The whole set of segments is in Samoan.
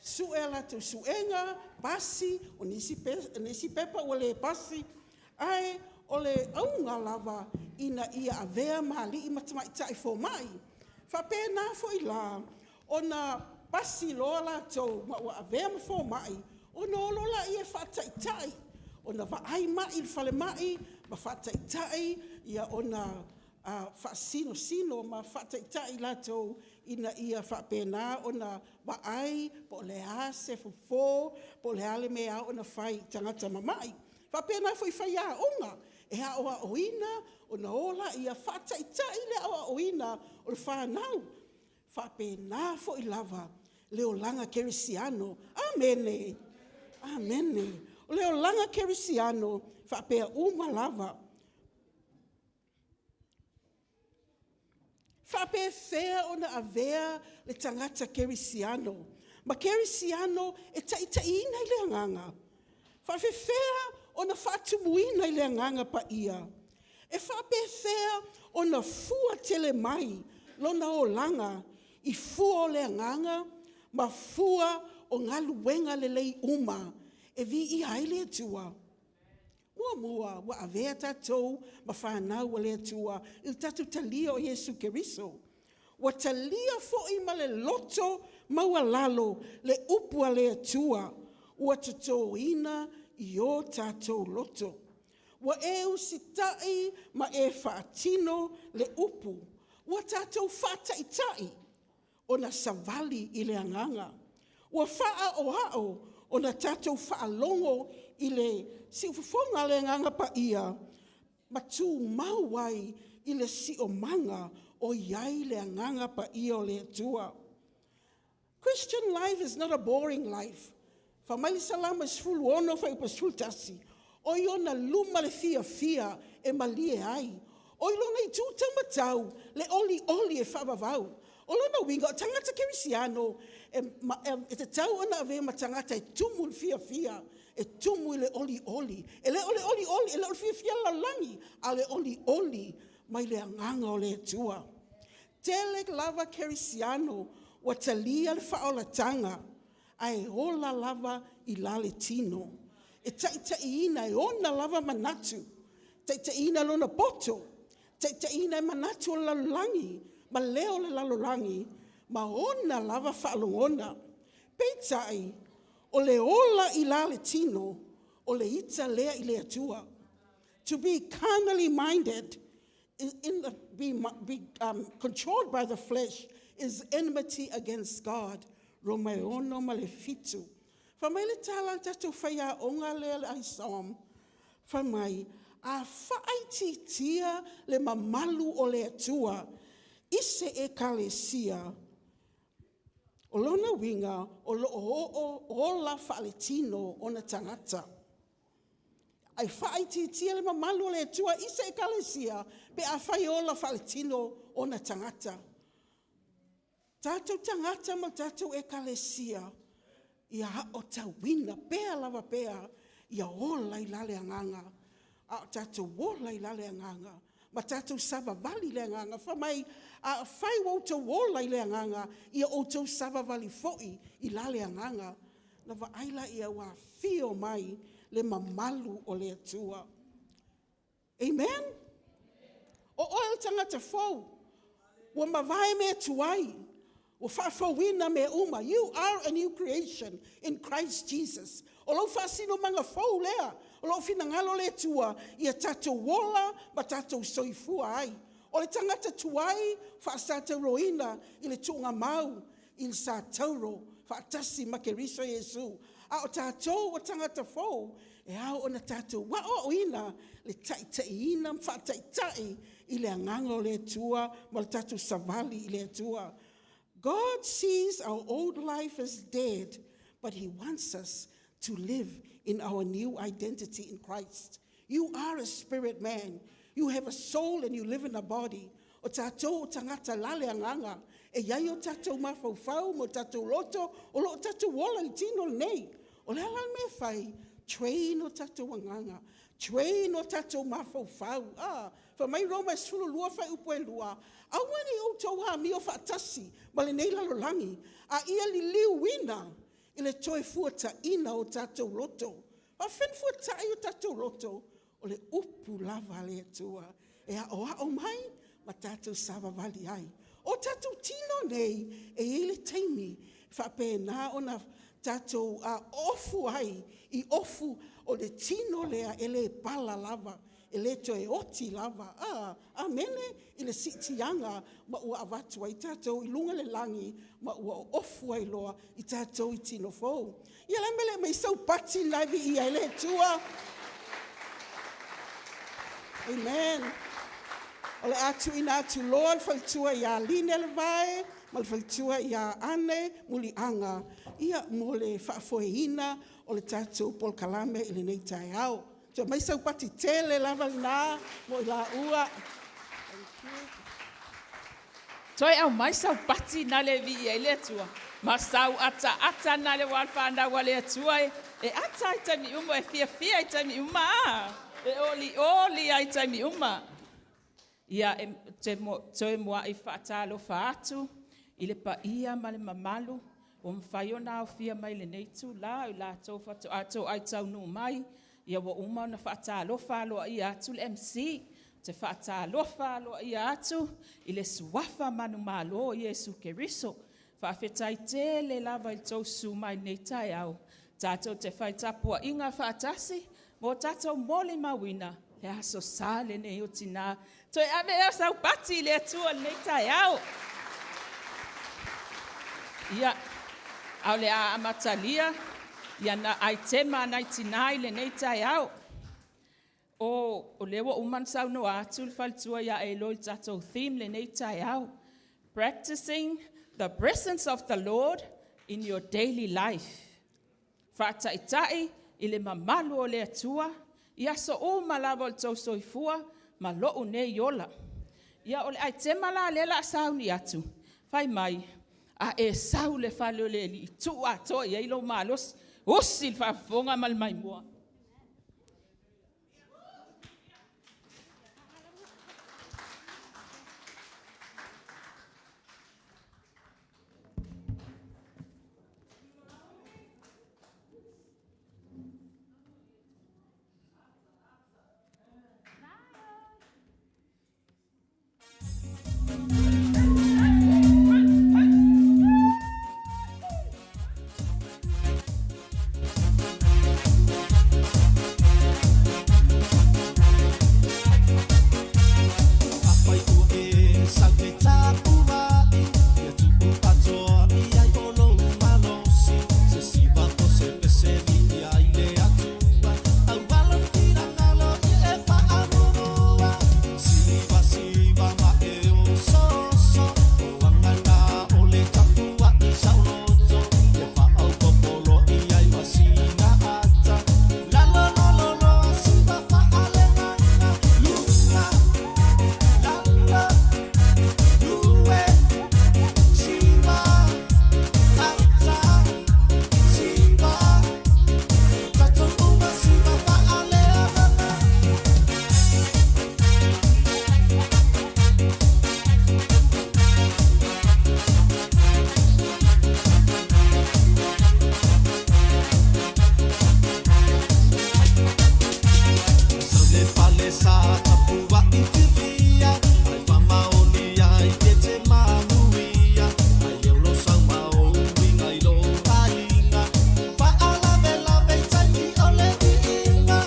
Sue a latou suega, pasi, o nisi pepa ua le pasi, ae o le auga lava ina ia avea ma alii ma tamaitai fomai. E faapena foi la ona pasi loa latou ma ua avea ma fomai, ona o loa lea e faataitai, ona vaai mai i le falemai ma faataitai ona faasinosino ma faataitai latou ina ia faapena ona vaai po o le a se fofo po o le a le mea e ao ona fai i tagata mamai. E faapena foi i faiaoga, e aoaoina ona o lea faataitai le aoaoina o le fanau. E faapena foi lava le olaga kerisiano. Amene. Amene. O le olaga kerisiano, e faapea uma lava. E faapefea ona avea le tagata kerisiano ma kerisiano e taitaiina i le Agaga? E faapefea ona faatumuina i le Agaga Paia? E faapefea ona fua tele mai lona olaga i fua o le agaga ma fua o galuega lelei uma e viia ai le Atua? Muamua, ua avea tatou ma fanau a le Atua i le tatou talia o Iesu Keriso. Ua talia foi ma le loto maualalo le upu a le Atua ua totoina i o tatou loto. Ua e usitai ma e faatino le upu. Ua tatou faataitai ona savali i le agaga. Ua faaoao ona tatou faalogo i le siufofoga o le Agaga Paia ma tumau ai i le siosiomaga o i ai le Agaga Paia o le Atua. Christian life is not a boring life. Fai mai le Salamo 16 fuaiupu 11, “O i ona luma le fiafia e malie ai, o i lona itu taumatau le olioli e faavavau.” O lona uiga o tagata kerisiano e tatau ona avea ma tagata e tumu i le fiafia, e tumu i le olioli. E le o le olioli, e le o le fiafia o le lalolagi, a o le olioli mai le agaga o le Atua. E tele lava kerisiano ua talia le faaolataga ae ola lava i la le tino, e taitaiina e ona lava manatu, taitaiina e lona poto, taitaiina e manatu o le lalolagi ma leo o le lalolagi ma ona lava faalogona. Peitai, o le ola i la le tino, o le ita lea i le Atua. To be carnally minded, be controlled by the flesh is enmity against God. Roma e 6:7. Fai mai le tala a le tatou faiaoga lea o le ISOM, fai mai, a faaitiitia le mamalu o le Atua i se ekalesia, o lona uiga o lo o ola faaletino ona tagata. Ae faaitiitia le mamalu o le Atua i se ekalesia pe afai e ola faaletino ona tagata. O tatou tagata ma tatou ekalesia, ia aotauina pea lava pea ia ola i la le agaga, a o tatou ola i la le agaga ma tatou savavali i le agaga. Fai mai, afai ua outou ola i le agaga, ia outou savavali foi i la le agaga. Ona vaai lea ua afio mai le mamalu o le Atua. Amen. O oe o le tagata fou, ua mavae mea tuai, ua faafouina mea uma. You are a new creation in Christ Jesus. O lou faasinomaga fou lea, o lou finagalo le Atua ia tatou ola ma tatou soifua ai. O le tagata tuai, faasatauroina i le tuugamau i le satauro faatasi ma Keriso Iesu. A o tatou o tagata fou, e ao ona tatou aoaoina le taitaiina ma faataitai i le agaga o le Atua ma le tatou savali i le Atua. God sees our old life as dead, but He wants us to live in our new identity in Christ. You are a spirit man. You have a soul and you live in a body. O tatou o tagata la le agaga. E i ai o tatou mafaufau ma o tatou loto, o lo o tatou ola i le tino lenei. O le a la le mea e fai? Train o tatou agaga, train o tatou mafaufau. Fai mai Roma 12 fuaiupu 2, aua ne i outou amio faatasi ma lenei lalolagi, a ia liliuina i le toe fuataiina o tatou loto. E faapefea ona fuatai o tatou loto? O le upu lava a le Atua e aoao mai ma tatou savavali ai. O tatou tino nei, e i ai le taimi e faapena ona tatou ofu ai i ofu o le tino lea e le pala lava, e le toe oti lava. Amene i le siitiaga ma ua avatu ai tatou i luga o le lagi ma ua ofu ai loa i tatou i tino fou. Ia o le a le mea e le aumai ai sau pati lena e viia ai le Atua? Amen. O le a tuuina atu loa le faletua ia Line Levae ma le faletua ia Anne Muliaga mo le faafoeina o le tatou polokalame i lenei taeao. Toe aumai sau pati tele lava lena mo i laua. Toe aumai sau pati lena e viia ai le Atua ma sau ataata lena aua o le fanau a le Atua e ata lava i taimi uma, e fiafia i taimi uma a, e olioli lava i taimi uma. Ia, ou te toe muai faatalofa atu i le paia ma le mamalu ua mafai ona aofia mai i lenei itula, o i latou faatoa toai taunuu mai, ua uma ona faatalofa aloaia atu le MC. Ou te faatalofa aloaia atu i le Suafa manumalo o Iesu Keriso. Faafetai tele lava i le tou susu mai i lenei taeao tatou te fai tapuaiga faatasi mo tatou molimauina le Aso Sa lenei o Tina. Toe ave ea sau pati i le Atua i lenei taeao? Ia, ae o le a amatalia aitema a nai Tina i lenei taeao. O lea ua uma ona saunoa atu le faletua ia Elo i le tatou theme i lenei taeao, practicing the presence of the Lord in your daily life. Faataitai i le mamalu o le Atua i aso uma lava o le tou soifua ma lou nei ola. Ia, o le aitema la lea o le a sauni atu, fai mai, a e sau i le fale o le Alii, tuu atoa i ai lou malosi, usi le faafofoga ma le maimoa. Afai ua e sau e tapuai, ia tuu atoa i ai o lou malosi, se siva po se pese viia ai le Atua, aua lou finagalo ia e faamuamua. Siva siva ma e osooso, o aga na o le tapuai saoloto, ia faaopoopo loa i ai ma sina ata. Lalo lalo loa siva faaleagaga, luga lalo lue siva ata siva tatou uma siva faaleagaga. Sau le fale sa tapuai fiafia, ai faamaoni ai e te manuia, ai leo lo sau ma o uiga i lou aiga, faalavelave i taimi o le viiga.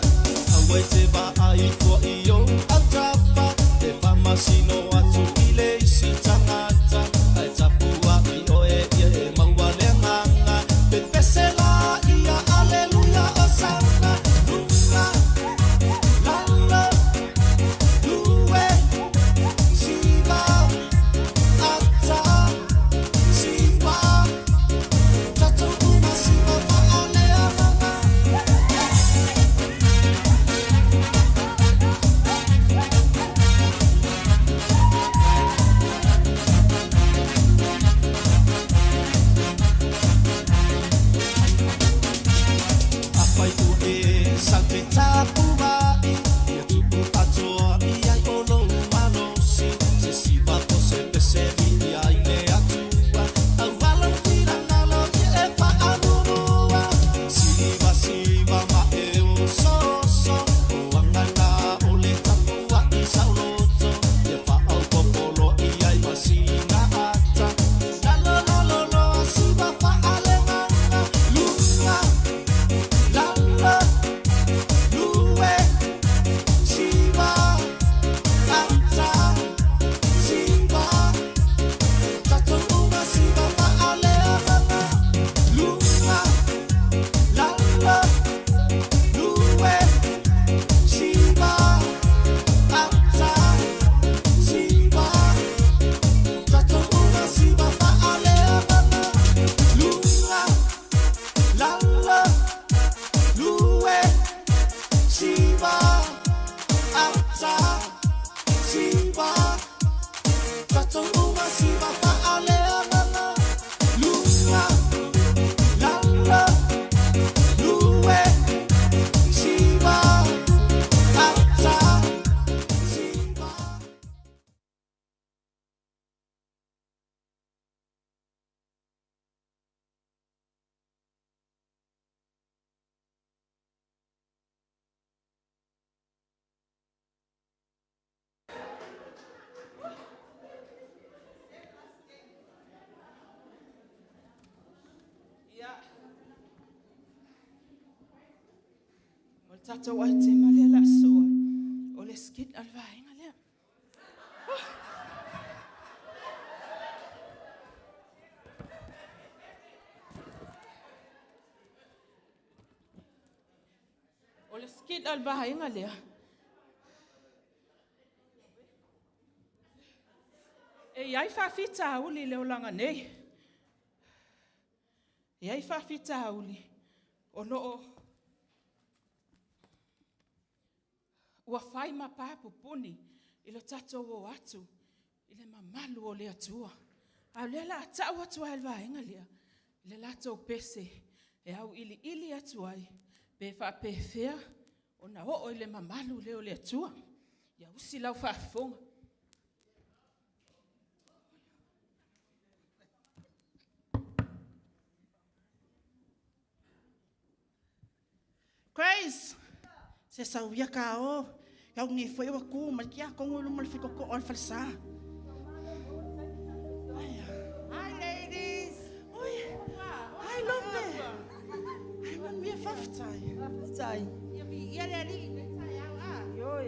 Aua e te vaai fua i ou autafa, te faamasino atu i le isi tagata, ae tapuai oe ia e maua le agaga, pepese laia aleluia osana, luga lalo lue siva ata siva tatou uma siva faaleagaga. Afai ua e sau te tapuai, ia tuu atoa i ai o lou malosi, se siva po se pese viia ai le Atua, aua lou finagalo ia e faamuamua. O le tatou aitema lea o le a sosoo ai, o le skit a le vaega lea. O le skit a le vaega lea, e i ai faafitauli i le olaga nei. E i ai faafitauli o lo o ua fai ma pa pupuni i lo tatou o atu i le mamalu o le Atua. A o lea o le a tau atu lava e le vaega lea le latou pese e auiliili atu ai pe faapefea ona oo i le mamalu lea o le Atua. Ia usi lau faafofoga. Grace, se sau ia ka o. Kau ni foi ua ku mai kia kongo luma le fiko ko o le falesa. Hi ladies. Oi. Hi Lope. Ai manuia faafetai. Faafetai. Ia viia le Alii i lenei taeao a. Ioe.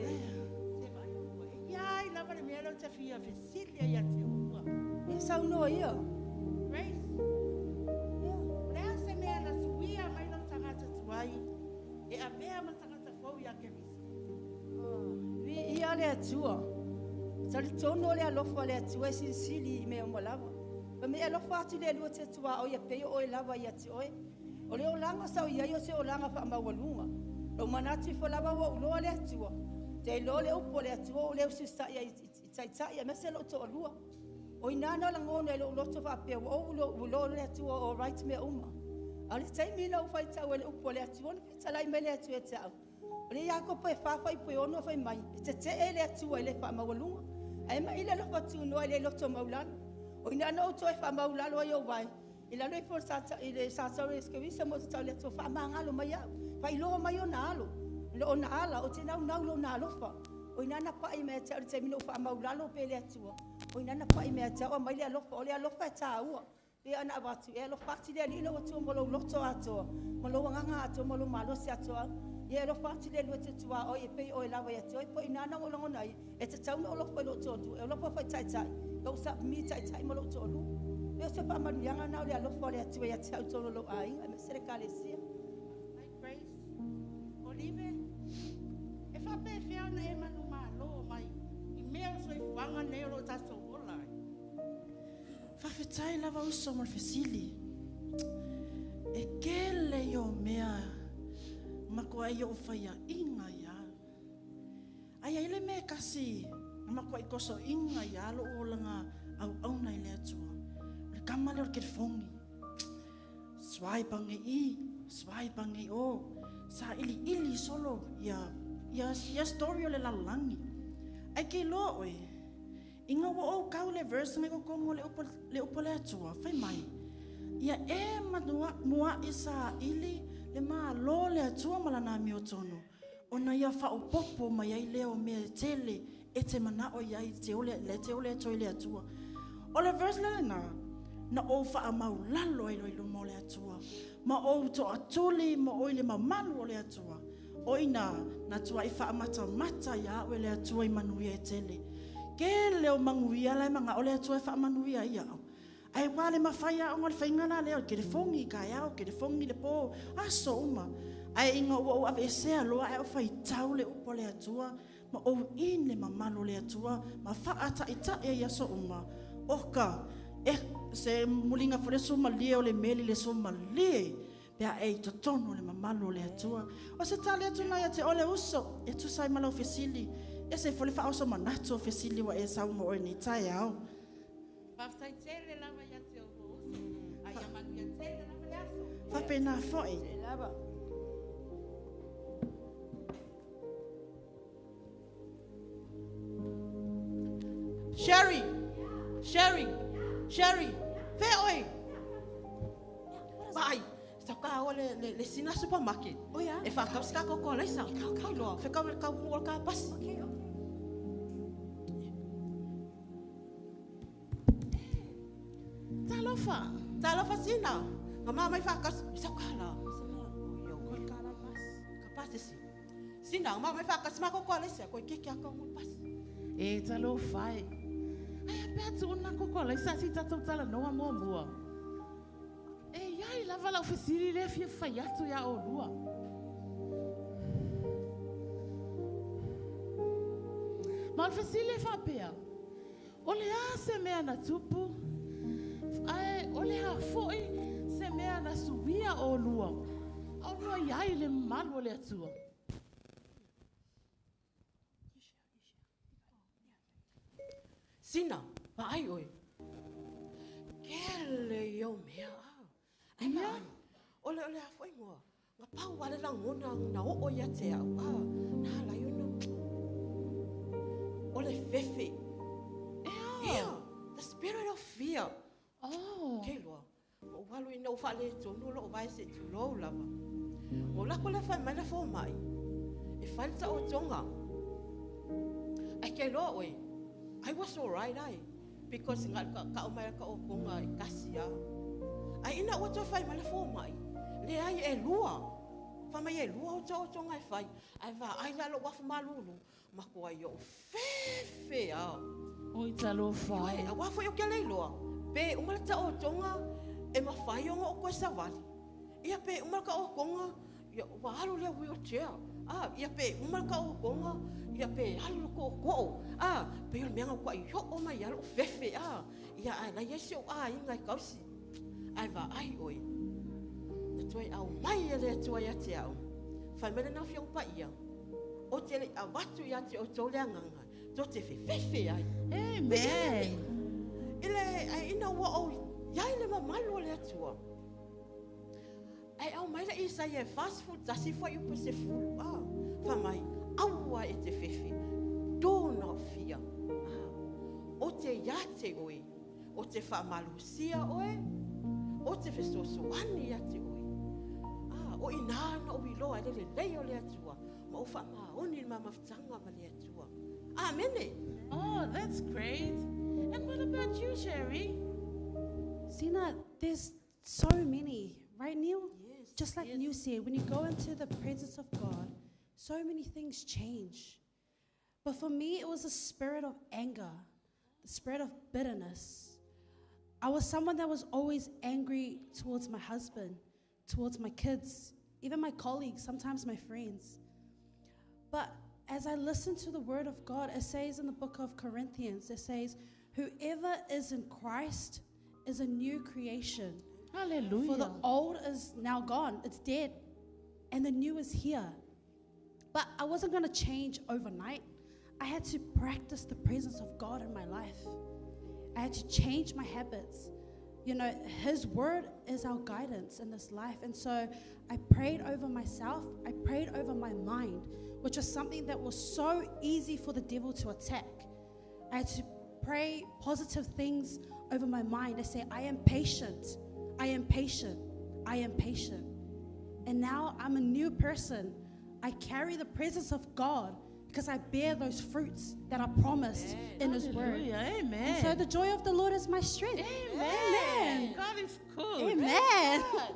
Se vaai ua e iai lava le mea lea ou te fia fesili ai ia te oulua. Ia saunoa ia. Grace. Ia. O le a se mea na suia mai lou tagata tuai e avea ma tagata fou ia Keriso? Viia le Atua. Talitonu o le alofa o le Atua e silisili i mea uma lava. Fai mai e alofa atu le Alii ia te oe e pei o oe lava ia te oe. O le olaga sa ou i ai o se olaga faamaualuga. Na ou manatu ifo lava ua ou iloa le Atua, ou te iloa le upu a le Atua ua ou le usiusitai ai i taitai aemaise lou toalua. O i ina na lagona ai i lou loto faapea ua ou iloa le Atua ua alright mea uma. A o le taimi na ou faitau ai i le upu a le Atua na fetalai mai le Atua ia te au, o le Iakopo e 4 fuaiupu e 6 fai mai, e tetee le Atua i le faamaualuga, ae aumai le alofa tunoa i le loto maualalo. O i ina na ou toe faamaualalo ai ou vae i lalo ifo i le Sa tau le Atua faamagalo mai au, faailoa mai ona alo, ona ala, ou te naunau i lona alofa. O i ina na pai mai ia te au i le taimi na ou faamaualalo pea i le Atua, o i ina na pai mai ia te au aumai le alofa. O le alofa e taua, pei ona avatu, e alofa atu le Alii lau Atua ma lou loto atoa, ma lou agaga atoa ma lou malosi atoa. Ia e alofa atu le Atua e te oe e pei o oe lava ia te oe. O i ina na ou lagona ai, e tatau ona ou alofa i lou toalua, e alofa foi i taitai, na ou submit i taitai ma lou toalua. Ia o se faamanuiaga lena o le alofa o le Atua ia te au i totonu o lou aiga aemaise le Ekalesia. Faafetai Grace. Olive, e faapefea ona e manumalo mai i mea o le soifuaga lenei o lo o tatou ola ai? Faafetai lava uso mo le fesili. E tele ia o mea matuai ou faiaina ai lava. Ae i ai le mea e tasi na matuai tosoina ai lava lou olaga auauna i le Atua, o le tama lea o le telefoni. Swipe ane i i, swipe ane i o, sailiili solo ia story o le lalolagi. Ae te iloa oe, ina ua ou tau i le verse na i totonu o le upu a le Atua, fai mai, ia e muai saili le Malo o le Atua ma Lana amiotonu, ona ia faaopoopo mai ai lea o mea e tele e te manao i ai e te ole atu ai i le Atua. O le verse la lena, na ou faamaulalo ai loa i luma o le Atua, ma ou toatuli ma oi le mamalu o le Atua. O i ina na tuai faamatamata ia au e le Atua i manuia e tele. Tele o manuia la e manao le Atua e faamanuia ai au. Ae ua le mafai lava ona o le faiga la lea o le telefoni i taeao, telefoni i le po, aso uma. Ae ina ua ou aveesea loa ae ou faitau le upu a le Atua ma ou in le mamalu o le Atua ma faataitai ai i aso uma, oka, e, se muliga foi le suamalie o le meli le suamalie pe a e i totonu o le mamalu o le Atua. O se tali atu lena ia te oe le uso e tusa ai ma lau fesili, e ese foi le faaoso manatu o fesili ua e saunoa oe i lenei taeao. Faafetai tele lava ia te outou uso, a ia manuia tele lava le aso. Faapena foi. Lava. Sherry! Sherry! Sherry! Fea oe? Vaai, sau ka o le, le, le sina supermarket. Oh, yeah? E whakau se kako ko leisa. Kau, kau. Loa, whekau le kau o ka pasi. Okay, okay. Talofa. Talofa sina. Nga mama i whakau, sau ka la. Ka pasi si. Sina, ma mai whakasi ma koko alaisa, koe keke aka o pasi. E talofa e. Ai a pea tuuna koko alaisa si tatou talanoa muamua. E iai lava lau fesili lea e fia fai atu iā olua. Ma o le fesili e faapea, o le a se mea na tupu, ae o le a foi se mea na suia olua, a olua iai le mamalu o le Atua? Sina, vaai oe. Kele ia o mea a. Ai vaai. O le a foi ngoa. Nga pau wale lagona na oo ia te au. A, na ala i ona. O le fefe. Yeah. The spirit of fear. Oh. Ke loa. O walu ina o whaale tonu lo o vai se tulou lava. O lako le whai mai le fōmai. E whai ta o tonga. Ai ke loa oe. I was alright ai. Because nga ka, ka o mai ka o konga e kasi a. Ai ina ua toe whai mai le fōmai. Le ai e lua. Whai mai e lua o ta o tonga e whai. Ai wā ai la lo wafu malulu. Ma koa i o fefe a. Oi talofa Ioe, e. a wā foi o ke leiloa. Pe uma le ta o tonga e mawhai o ngā o koe sawali. Ia pe uma le ka o konga, ia ua alu lea wheelchair. Ah, ia pe uma le ka o konga, ia pe alu le ko ko. Ah, pe o le mea ngā kua i ho o mai alu o fefe. Ah, ia ai lai ese o a inga i kausi. Ai wā ai oi. Na toi au mai e le atua ia te au. Whai mai le nā whiong pa ia. O te le awatu ia te o tō le anganga. Tō te fefefe ai. Amen. Ile ai ina ua o iai le mamalu o le Atua. Ai au mai le Isaia e 41 foi upu se fulu. Ah, fa mai, aua e te fefe. Do not fear. Ah, o te ia te oe. O te whaamalusia oe. O te fesoasoani ia te oe. Ah, o ina na o iloa e le lelei o le Atua. Ma o whaamaoni le mamafutanga ma le Atua. Amene. Oh, that's great. And what about you, Sherry? Sina, there's so many, right, Neil? Yes, Just like yes. Neil said, when you go into the presence of God, so many things change. But for me, it was a spirit of anger, the spirit of bitterness. I was someone that was always angry towards my husband, towards my kids, even my colleagues, sometimes my friends. But as I listen to the word of God, it says in the book of Corinthians, it says, whoever is in Christ is a new creation. Hallelujah. For the old is now gone, it's dead, and the new is here. But I wasn't going to change overnight. I had to practice the presence of God in my life. I had to change my habits. You know, His word is our guidance in this life. And so I prayed over myself, I prayed over my mind, which was something that was so easy for the devil to attack. I had to pray positive things over my mind. I say, I am patient. I am patient. I am patient. And now I'm a new person. I carry the presence of God because I bear those fruits that are promised in His word. Hallelujah. Amen. And so the joy of the Lord is my strength. Amen. Amen. God is good. Amen. Hey.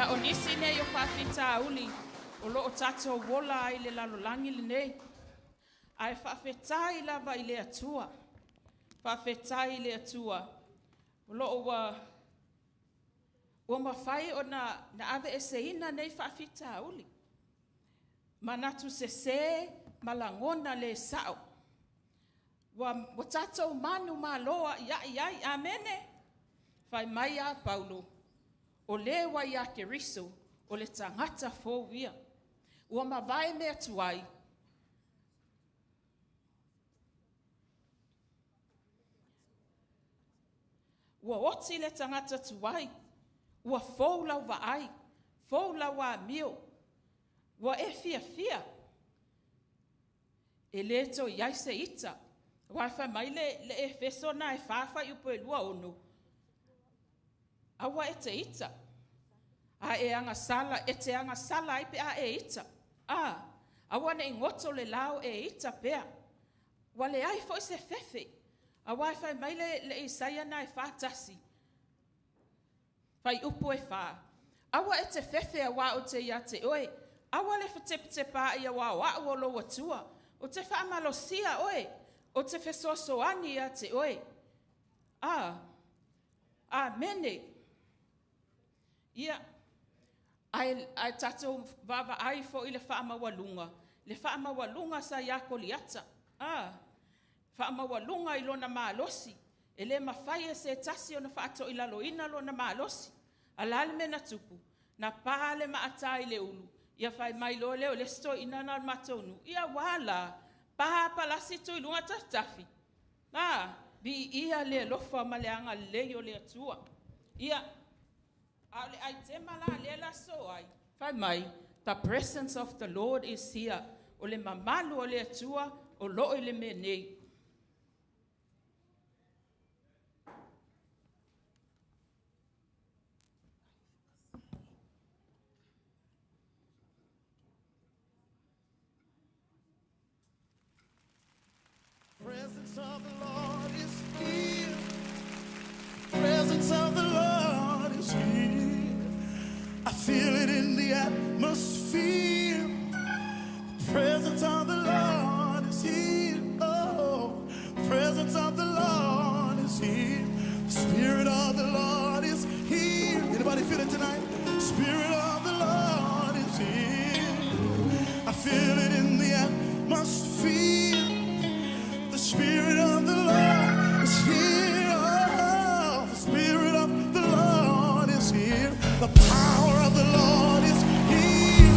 Ia, o nisi nei o faafitauli o lo o tatou ola ai i le lalolagi lenei, ae faafetai lava i le Atua, faafetai i le Atua o lo o ua mafai ona aveeseina nei faafitauli, manatu sese ma lagona le sao. Ua tatou manumalo aiai ai, amene? Fai mai a Paulo, o le ua ia Keriso, o le tagata fou ia. Ua mavae mea tuai, ua oti le tagata tuai, ua fou lau vaai, fou lau amio, ua e fiafia, e le toe i ai se ita. Aua fai mai le Efeso lena e 4 fuaiupu e 26, aua e te ita, a e agasala, e te agasala ai pe a e ita. Aua ne i goto le la o e ita pea. Ua leai foi se fefe, aua fai mai le Isaia lena e 4, fuaiupu e 4, aua e te fefe aua ou te ia te oe, aua le fetepatepaai aua o au o lou Atua, ou te faamalosia oe, ou te fesoasoani ia te oe. Amene. Ia, ae tatou vaavaai foi i le faamaualuga sa ia Koliata, faamaualuga i lona malosi, e le mafai e se tasi ona faatoilaloina lona malosi. A o le a le mea na tupu? Na pa le maata i le ulu, ia fai mai loa lea o le isi toeaina lena o le matou nuu, ia ua a la? Pa palasi le atu i luga tafitafi. A, viia le alofa ma le agalelei o le Atua. Ia, a o le aitema la lea o le a sosoo ai, fai mai, the presence of the Lord is here. O le mamalu o le Atua o lo o i le mea nei. Presence of the Lord is here. Presence of the Lord is here. I feel it in the atmosphere. The presence of the Lord is here. Oh, the presence of the Lord is here. The Spirit of the Lord is here. Anybody feel it tonight? Spirit of the Lord is here. I feel it in the atmosphere. The Spirit of the Lord is here. Oh, the Spirit of the Lord is here. The power of the Lord is here.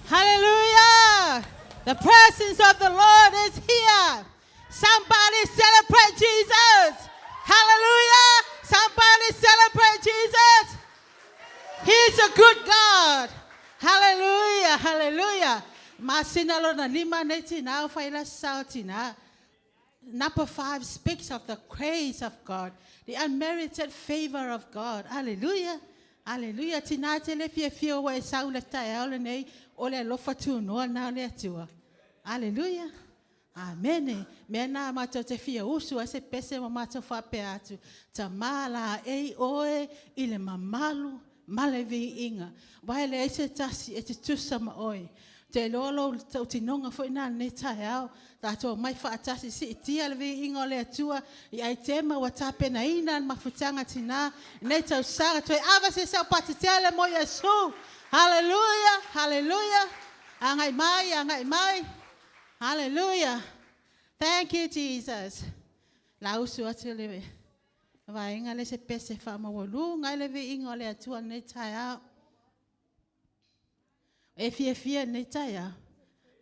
Hallelujah! The presence of the Lord is here. Somebody celebrate Jesus. Hallelujah! Somebody celebrate Jesus. He's a good God. Hallelujah! Hallelujah! Masina lona lima nei tina o faila sao tina. Number 5 speaks of the grace of God, the unmerited favor of God. Hallelujah. Hallelujah. Tina te le fia fia o e sau le tae ao le nei, o le alofa tunoa na o le Atua. Hallelujah. Amen. Mea nā mātou te fia usu a se pese ma mātou whapea atu. Ta māla e oe i le mamalu ma le viiga. Vai le se tasi e te tusa ma oe. Te loa lou tautinoga foi na lenei taeao. Tatou mai faatasi siitia le viiga o le Atua i aitema ua tapenaina le mafutaga tinā i nei tausaga. Toe ava se saupati tele mo Iesu. Haleluia! Haleluia! Agai mai, agai mai. Haleluia! Thank you, Jesus. La usu atu le vaega le se pese faamaualuga ai le viiga o le Atua i lenei taeao. E fiafia lenei taeao.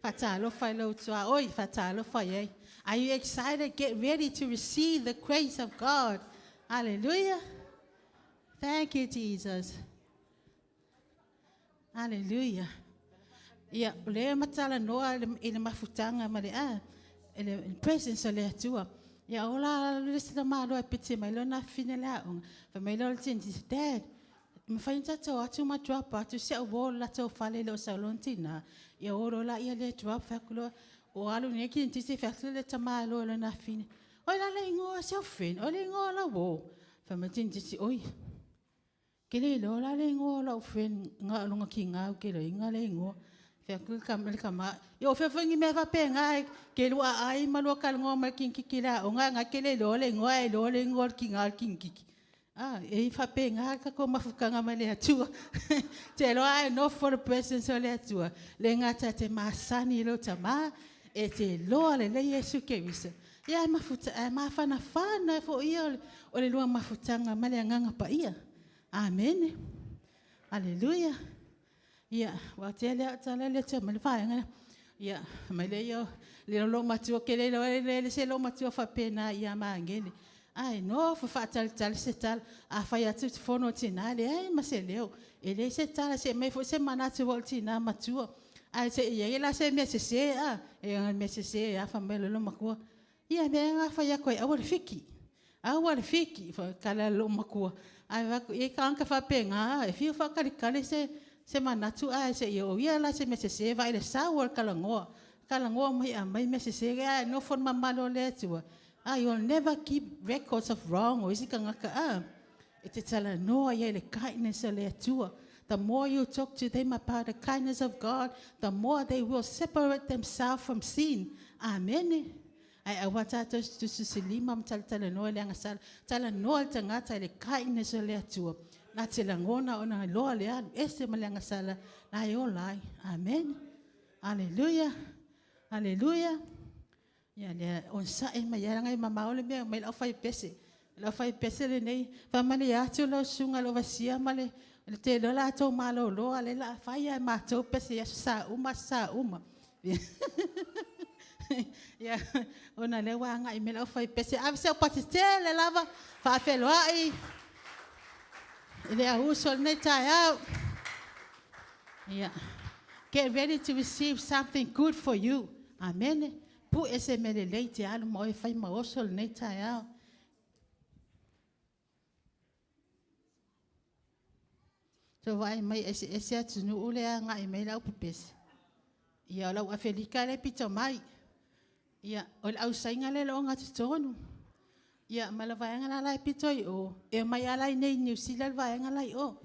Faatalofa i lou tuaoi, faatalofa i ai. Are you excited? Get ready to receive the grace of God. Hallelujah. Thank you, Jesus. Hallelujah. Ia, o lea matalanoa i le mafutaga ma le a, i le presence o le Atua. Ia, o la le isi tamāloa e piti mai lona afafine le aoga. Fai mai lea o le teiniti, Dad, e mafai ona tatou o atu ma drop atu si au uo i le latou fale e le o sau lona tinā. Ia o loa laia lea drop, fai atu loa, o alu nei le teinititi fai atu le tamāloa i lona afafine, Oi la le igoa o si au friend, oi le igoa o lau uo. Fai mai le teinititi, Oi, Ke le iloa la le igoa o lau friend nga o lona kina ou te loiga le igoa. Fai atu le tama, ia o fea foi ni mea faapena e te lua aai ma lua talanoa ma le kinititi i le aoga na e te le iloa le igoa ae iloa le igoa o le kina o le kinititi. Ah, e faapena le tatou mafutaga ma le Atua. Te iloa ae nofo le presence o le Atua, le gata e te masani i lou tama, e te iloa lelei Iesu Keriso. Ia ae mafuta, ae mafanafana ai foi ia o le lua mafutaga ma le Agaga Paia. Amene. Aleluia. Ia, ua tea lea tala lea tia mai le vaega lea. Ia, mai le ia le lou matua ke le le le se lou matua faapena ia Magele. Ae nofo faatalitali se tala, a fai atu te fono o tinā, leai ma se leo. E leai se tala, se aumai foi se manatu o le tinā matua. Ae se i ai la se mea sese a, e le mea sese a fai mai loa le matua, ia mea nga fai atu ai aua le fiki. Aua le fiki, tala le loomatua. Ae fai atu, e tagata faapena, e fiu faatalitali se se manatu ae se i oo ia la se mea sese vaai le sau o le talanoa. Talanoa mai aumai mea sese ae nofo le mamalu o le Atua. Ah, you will never keep records of wrong o isi tagata a. E te talanoa ia i le kindness o le Atua. The more you talk to them about the kindness of God, the more they will separate themselves from sin. Amene. Ae aua tatou se tusitusilima ma talatalanoa i le agasala. Talanoa le tagata i le kindness o le Atua. Na te lagona ona iloa le alu ese ma le agasala na e ola ai. Amene. Aleluia. Aleluia. Ia lea onosai mai lava leaga e mamao le mea e aumai lau faipese. Lau faipese lenei, faamalie atu lau susuga i le overseer ma le te iloa la outou malolo a o lea o le a fai lava e matou pese i aso Sa uma aso Sa uma. Ia, ona o lea ua agai mai lau faipese. Ave se aupati tele lava, faafeiloai i le auuso o lenei taeao. Ia, get ready to receive something good for you. Amene. Pue se mea lelei te alu ma oe e fai ma oso lenei taeao. Tou vaai mai eseese atunuu lea agai mai le aupepese. Ia, o lau Afelika lea e pito mai. Ia, o le ausaina lea e le ogatotonu. Ia, ma le vaega la la e pito i o, e omai lava la i inei i Niu Sila le vaega la i o.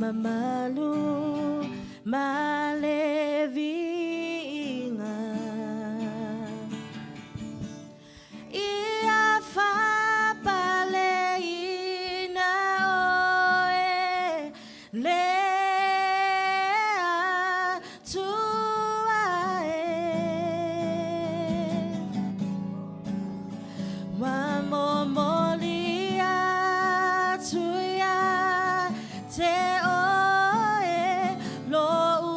mamalu ma le viiga. Ia faapaleina oe le Atua e. Ua momoli atu ia te oe lo'u.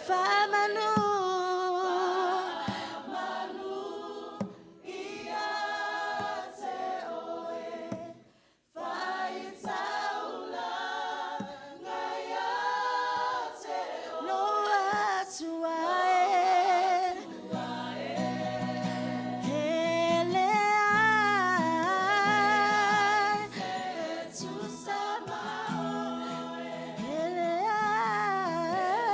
Faamanu Lo atu ae Hele ai Hele ai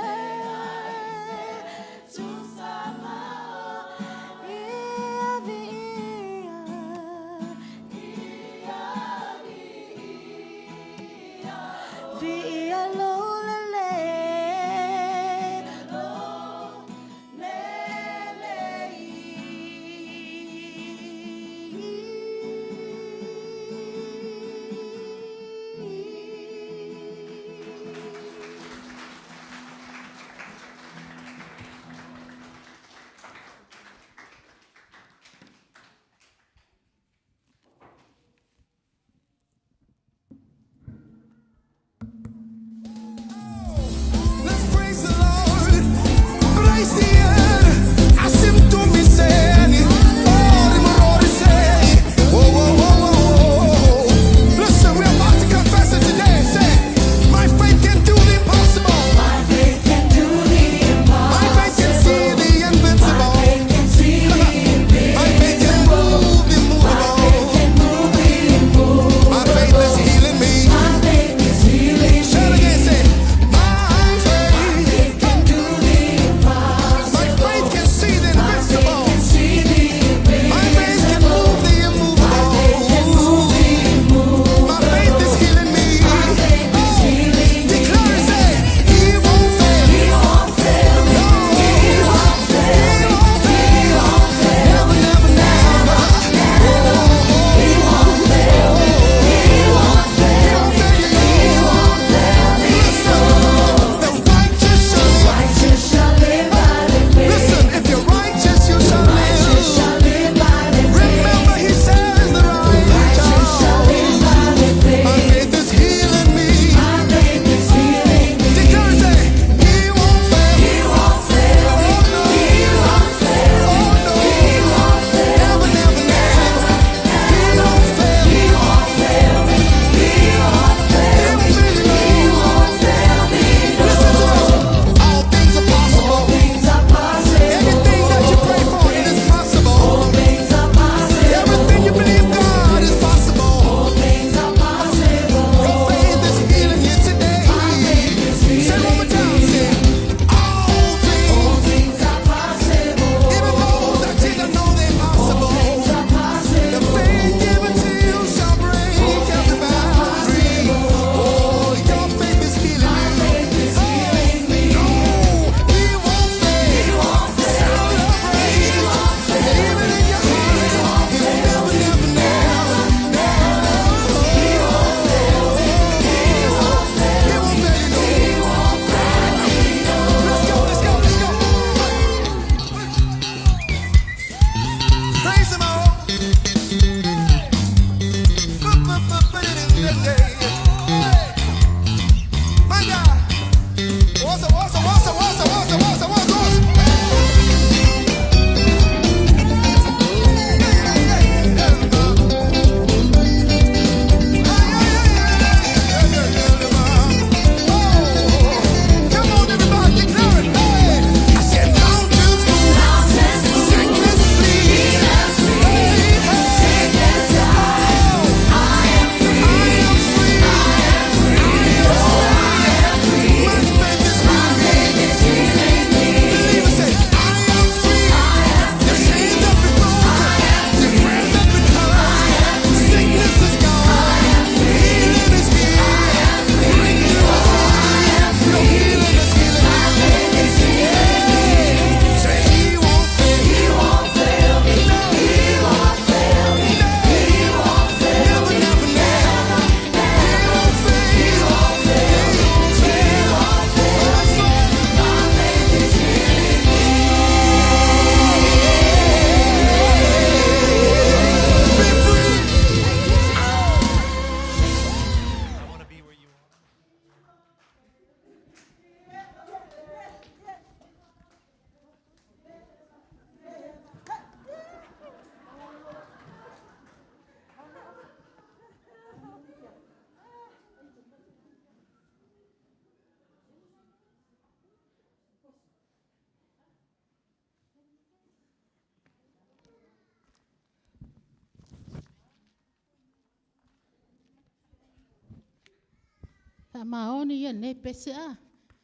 Faamaoni ia lenei pese a.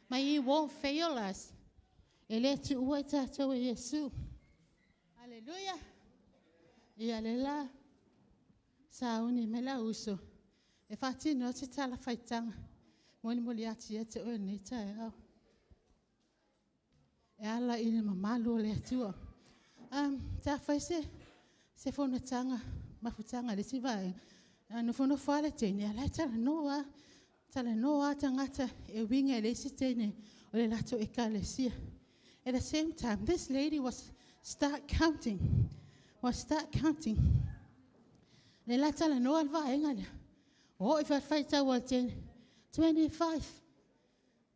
Ma He won't fail us. E le tuua i tatou e Iesu. Haleluia. Ia le la sauni mai lau uso e faatino se tala faitaga molimoli atu ia te oe lenei taeao. E ala i le mamalu o le Atua. Um, sa fai se, se fonotaga, mafutaga i le isi vaega. A nofonofo lava le teine, a la e talanoa lava. Talanoa lava tagata e uiga i le isi teine o le latou ekalesia. At the same time, this lady was start counting. Was start counting. Le la talanoa le vaega lea. O i faitau a le teine. 25,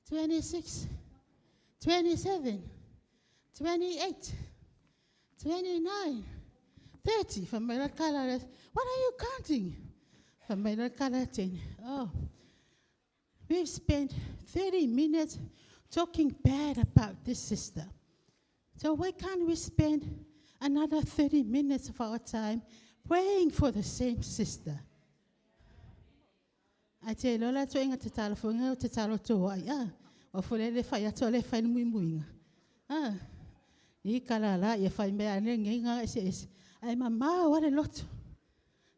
26, 27, 28, 29, 30. Fai mai la kala le, what are you counting? Fai mai la kala teine. Oh, we've spent 30 minutes talking bad about this sister. So why can't we spend another 30 minutes of our time praying for the same sister? Ae te iloa la toega tatalo foi o tatalo toai a. O fo le le fai atu le fai muimuinga. A. I kala la ia fai mea ane nge nga ese ese. Ai mamao ale loto.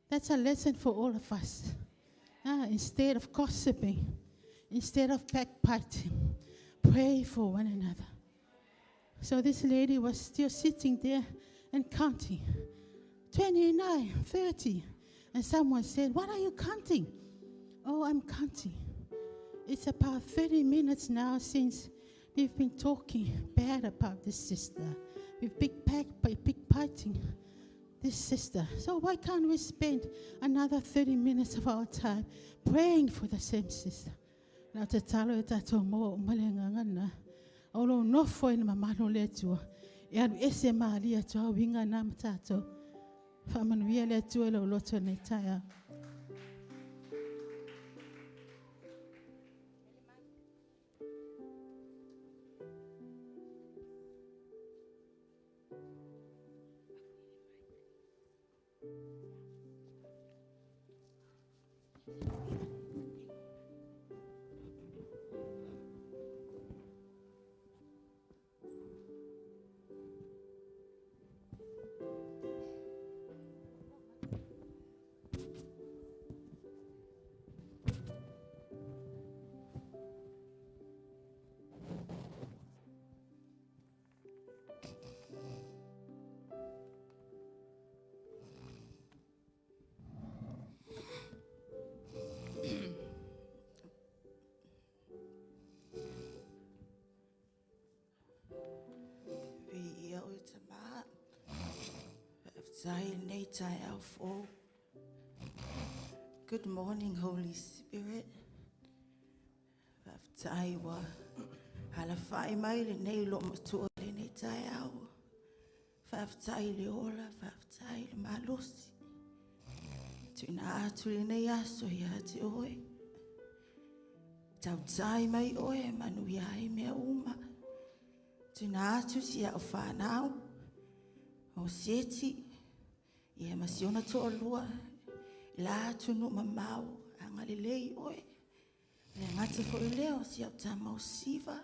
That's a lesson for all of us. Ah, instead of gossiping, instead of backbiting, pray for one another. So this lady was still sitting there and counting 29, 30. And someone said, What are you counting? Oh, I'm counting. It's about 30 minutes now since we've been talking bad about this sister. We've been back, big fighting this sister. So why can't we spend another 30 minutes of our time praying for the same sister? Na te talo e tātou mō o male nganga na. O lo nofo e na mamalo le atua. E alu ese maali atua winga na ma tātou. Whaamanuia le Atua i lou loto i lenei taeao. Viia oe Tamā. Faafetai i lenei taeao fou. Good morning Holy Spirit. Faafetai ua alafai mai lenei loomatua i lenei taeao. Faafetai i le ola, faafetai i le malosi. Tuuina atu lenei aso ia te oe. Tautai mai oe e manuia ai mea uma. Tuuina atu si au whanau, o Seti, ia ma si ona toalua, i la atunuu mamao, agalelei oe. Le gata foi o lea o si au tama o Siva,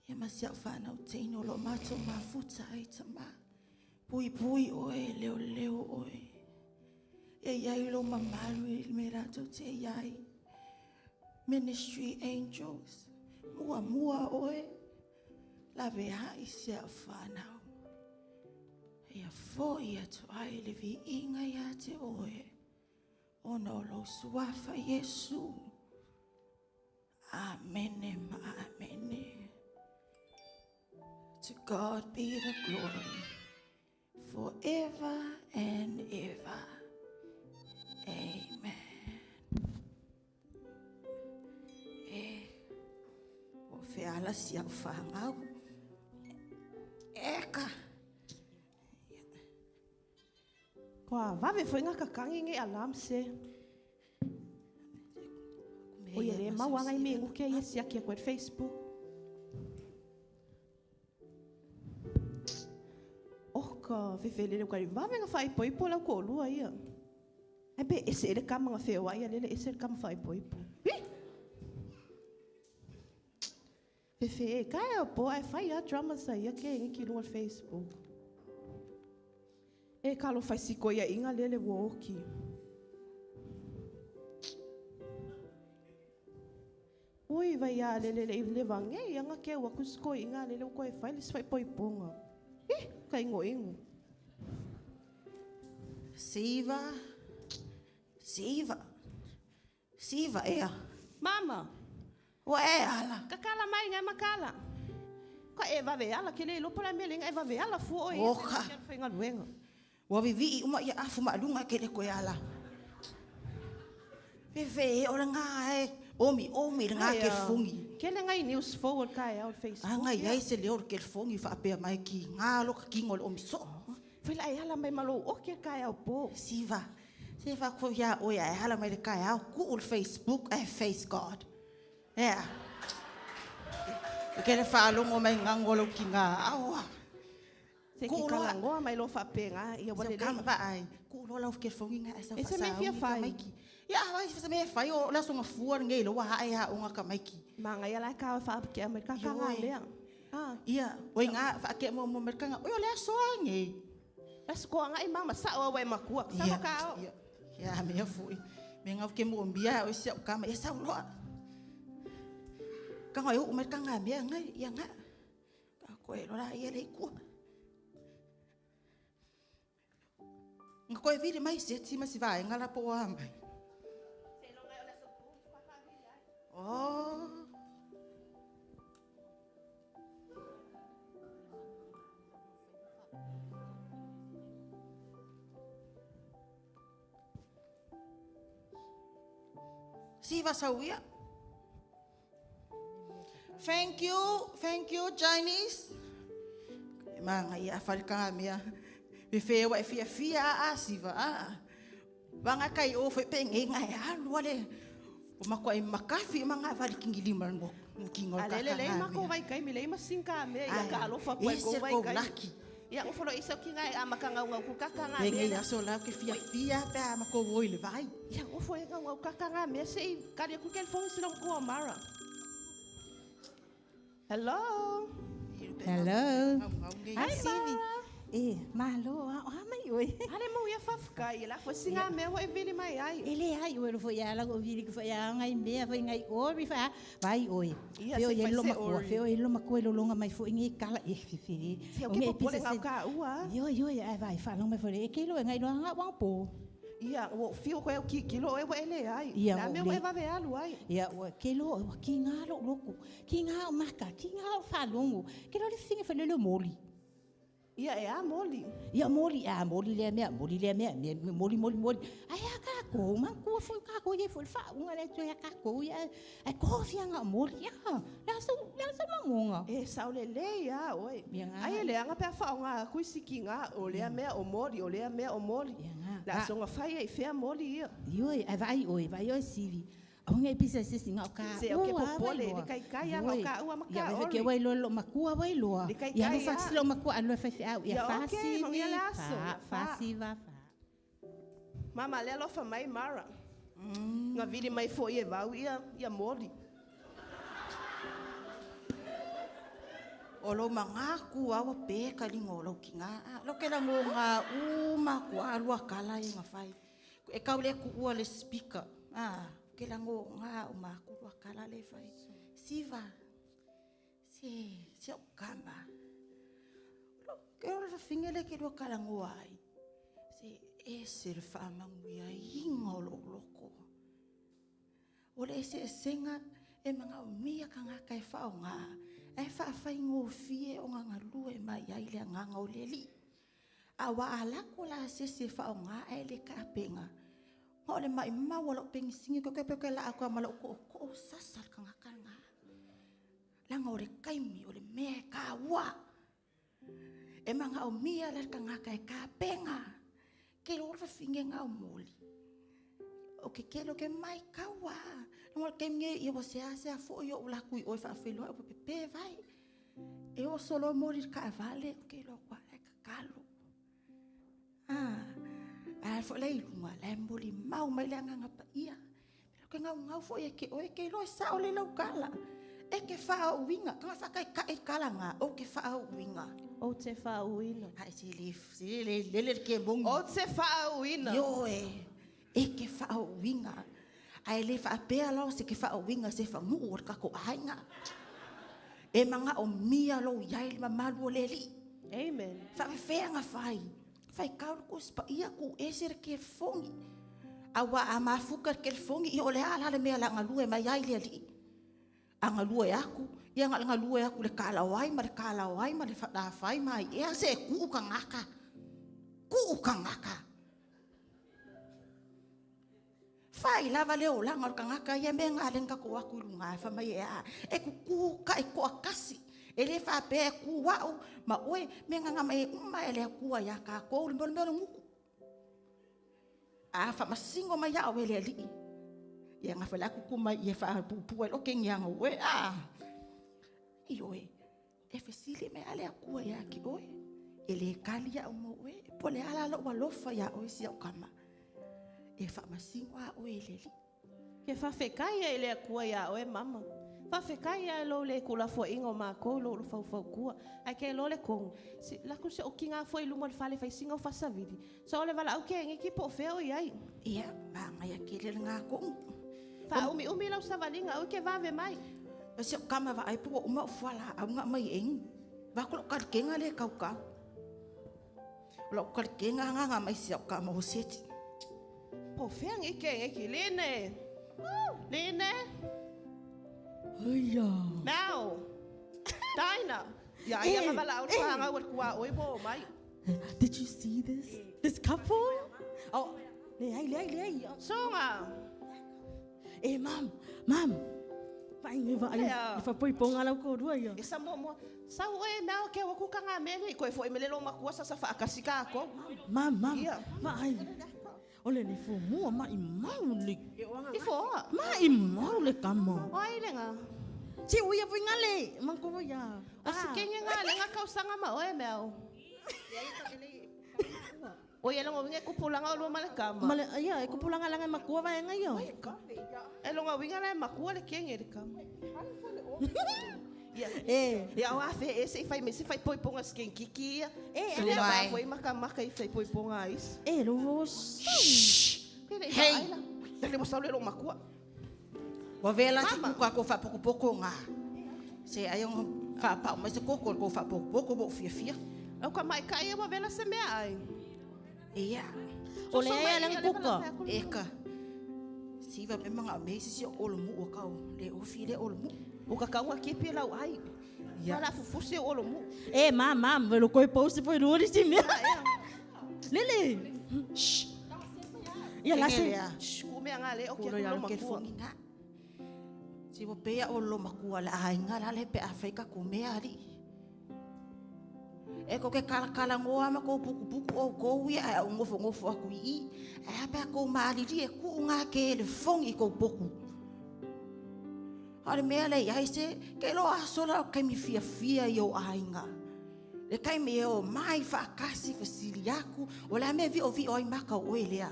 ia ma si au fanau teine o lo o matou mafuta ai tama. Puipui oe, leoleo oe. Ia i ai lou mamalu i le mea latou te i ai. Ministry angels, muamua oe, laveai si au fanau. Ia foi atu ai le viiga ia te oe. Ona o lou suafa Iesu. Amene ma amene. To God be the glory forever and ever. Amen. E, o feala si au whangau. Eka. Kua vave foi nga kakangi nge alarm se. O ia le mau anga i me nguke ia siaki a koe Facebook. Oh ka fefelele ka vave nga whaipoipo lau ko lua ia. Ai pe ese ele kama nga wheoa ia lele ese ele kama whaipoipo. Hi! Fefe e ka e po ai fai a drama sa ia ke ngi ki lunga Facebook. E kalo fai siko ia inga lele wo oki. Ui vai a lele le le vange ia nga ke wa kusko inga lele ko e fai le sfai poi ponga. Eh, ka ingo ingo. Siva. Siva. Siva ea. Mama. Ua e ala. Kakala mai ngai makala. Ka e vave ala ke le lopo la mele ngai vave ala fu oi. Oka. Fai ngaluenga. Ua vivi uma ia afu maalunga ke le koe ala. Fefe e o le ngā e. Omi, omi le ngā ke fungi. Ke le ngai news forward ka e au Facebook. Anga iai se leo ke fungi whaapea mai ki ngā loka kingo le omi so. Fai la e ala mai malo o ke ka e au po. Siva. Se fa ko ia o ia e hala mai le kai au ku ul Facebook e face God. Yeah. Ke le whaalongo mai ngangolo ki ngā awa. Se ki kalangoa mai lo whapenga ia Se wale kama va ai. Ku lo lau ke fungi ngā esa E se mea fia fai. Ia vai se mea fai o la songa fua ngei lo wa ai ha unga ka maiki. Manga ia la ka wha ke mai ka ka ngā mea. Ah. Ia, oi ngā wha ke mo mo merkanga. Oi o le asoa ngei. Las ko anga i mama sa o wai makua. Sa Ia, ka o. ia. Ia mea fui. Me ngau ke mo mbia o sia kama ia sau loa. Ka ngoi u merkanga mea ngai ia ngā. Ka koe lo la ia le kua. Nga koe viri mai se tima si vai ngala po a mai. Oh. Siva sauia. Thank you Chinese. E manga ia wharikanga mea. Me whewa e fia fia a siva a. Wanga kai o whai penge ngai alu ale. O makoa e makafi manga whari kingi lima ngo kingo Alele le mako vai kai mi le masinka me ia ka alofa koe ko vai kai. Laki. Ia o folo isa ki ngai amakanga ngau ku kaka ngā Penge mea. ia so lau ke fia fia pe a mako woi le vai. Ia o fo ngau ngau kaka ngā mea se i kari ku kel fongi sila ko Amara. Hello. Hello. Hi, Sivi. E, malo, a o mai oi. Ale mo ia fafka ia la fo singa mea ho e vili mai ai. E le ai oi lo ia la o vili ku ia ngai mea foi ngai ori fa vai oi. Ia, Feo se ia fai lo se makua, ori. feo ia lo makua lo longa mai foi ngai kala e fi fi. Se o ke popole ngau ka ua. Yo yo ia vai fa longa mai foi e ke lo ngai lo nga wang po. Ia o fio koe o ki kilo e ele ai. Ia, La o mea le- e vave alu ai. Ia o ke lo o ki ngā lo loku, ki ngā o maka, ki ngā o whalongo. Ke lo le singa fa le lo moli. Ia e a moli. Ia moli, a moli le mea, moli le mea, moli, moli, moli. Ai a ka ko, man kua foi ka ko ye foi fa unga le tu ia ka ko ia. Ai ko fia nga moli ia. La so la so mangonga. E saule le ia oi. Ia ngā. Ai le anga pea whaonga kui siki ngā o lea mea o moli, o lea mea o moli. Ia ngā. La songa whai e whea moli ia. Ioi, ai vai oi, vai oi sivi. Au ngai pisa se singa o ka. Se o ke popole, le kai kai anga o ka ua ma ka Ia vai ori. ke wai lo lo makua wai loa. Le kai Ia kai no fa a. silo makua alo fa fi au. Ia Ia, fa okay, sivi. mangia le aso, Fa ia fa fa. siva fa. Mama le alofa mai Mara. Ngā vili mai fo ia vau ia, ia moli. O lo manga ku awa pe ka lingo lo ki ngā. Lo ke la ngo ngā u ma ku alua kala i ngā whai. E kau le ku ua le speaker. Ah, ke la ngo ngā u ma ku alua kala le whai. Siva. Se, se o kama. Lo ke o le finge le ke lua kala ngo ai. Se e se le wha mangu ia inga o lo loko. O le ese esenga e manga o mia ka ngā kai whao ngā. E wha whai ngō fie o ngā ngalua e mai ai le ngā ngau le li. A wa alako la se se whao ngā e le ka apenga. Ngā o le mai maua lo pengi singi ko ke pe la ako ma lo ko ko sasa ka ngā ka ngā. La ngā o le kaimi o le mea ka wa. E manga o mia le ka ngā kai ka apenga. Ke lo ora finge ngā o moli. O ke ke lo ke mai ka wa. Ngo ke nge ia wo se ase a fo yo la kui o fa felo o pe pe vai. E o solo mori ka vale o ke lo kwa e ka kalo. Ah. A fo le lunga le moli mau mai le nganga pa ia. Pero ke ngau ngau fo ia ke o ke lo sa o le lau kala. E E ke whaauinga. Ka whakai ka e kalanga. O ke whaauinga. O te whaauina. Ai se le se le lele ke mongi. O te whaauina. Yo e. E ke whaauinga. Ai le whaapea lao se ke whaauinga se whangu o kako ainga. E manga o mia lo iai le mamalu o le li. Amen. Whaafeanga whai. Whai kauru ko spa ia ku e se ke fongi. Awa a mafuka ke fongi i o le ala le mea la ngalue mai ai le li. A ngalue aku, ia ngalue aku le kala wai ma le kala wai ma le whada whai mai. Ea se ku ka ngaka. Ku ka ngaka. Whai lava le o langa o ka ngaka ia me ngā lenga ko aku lunga e whamai e a. E kuku ka e koa kasi. E le whapea e ku wau ma oe me ngā mai uma e le akua ia ka kou le mole mole nguku. A whamasingo mai au e le alii. Ia ngā whala kuku mai ia whaapupu e loke ngianga oe a. I oe, e whesili me ale akua ia ki oe. E le kali au mo oe. E pole ala lo walofa ia oe si au kama. E whamasingo a oe e le alii. Ke whawhekai e le akua ia oe mama. Whawhekai e lo le kula fo ingo mā kou lo lo fau kua. Ai ke lo le kongo. Si, laku se o ki ngā fo i lumo le whale whai singa o whasaviri. So ole wala au ke ngi ki po wheo i ai. Ia, mā ngai a ke le ngā kongo. Wha umi umi lau savalinga au ke wawe mai. Se o kama wa ai pu o uma o whala au ngā mai engi. Wa kolo karikenga le kau kau. O lau karikenga ngā ngā mai si au kama o seti. Po whea ngi ke ngi ki lene. Lene. Hia. Mau. Daina. Ia, ia nga wala au wha ngau kua oi bo mai. Did you see this? This couple? Oh, le ai, le ai, le ai. Songa. E, mam, mam. Vai nge vai. Lea. Le whapoi ponga lau kōrua ia. E sa mo mo. Sa oe nao ke waku ka ngā mele. Koe fo e mele lo makua sa sa whaakasika ako. Mam, mam. Ia. Vai. Ole le fo mua mai mau le. I fo. Mai mau le kama. Oi lenga. Si uia vui ngale. Mangko ia. O si kenge ngā lenga kausanga ma oe meo. O ia longa winga kupulanga o lua male kama. Male ia e kupulanga langa makua vai nga ia. E longa winga le makua le kenge le kama. Ia. E. Ia o afe e se fai me se fai poiponga sken kiki ia. E, Se le mai. ba foi maka maka i fai poiponga is. E lo vo. Hey. Dale mo saule lo makua. Wa vela si kuka ko whapokopoko ngā. Se ai o whapau mai se koko ko whapokopoko mo fia fia. Au ka mai kai wa vela se mea ai. Ia. O le ai langa kuka. Eka. Siva me manga me si si o lo mu o kau. Le o fi le o lo mu. O ka kaunga kepi lau ai. Ia. Mala fufusi o lo mu. E mam, mam, velo koi post foi ruri si mea. Lele. Shh. Ia la se. Shh, ku mea ngā le o ke Kulo ia lo lo ke makua. fongi ngā. Si wo pea o lo makua la ai ngā la le pe a whaika ko mea ari. E ko ke kala kala ngoa ma ko puku puku o ko ia ai o ngofo ngofo aku i. Ai a pea ko maaliri e ku ngā ke le fongi ko poku. Hare mea le iai se, ke lo asola o kaimi fia fia i o ainga. Le kaimi e o mai whaakasi whasili aku, o la mea vi o vi oi maka o oe lea.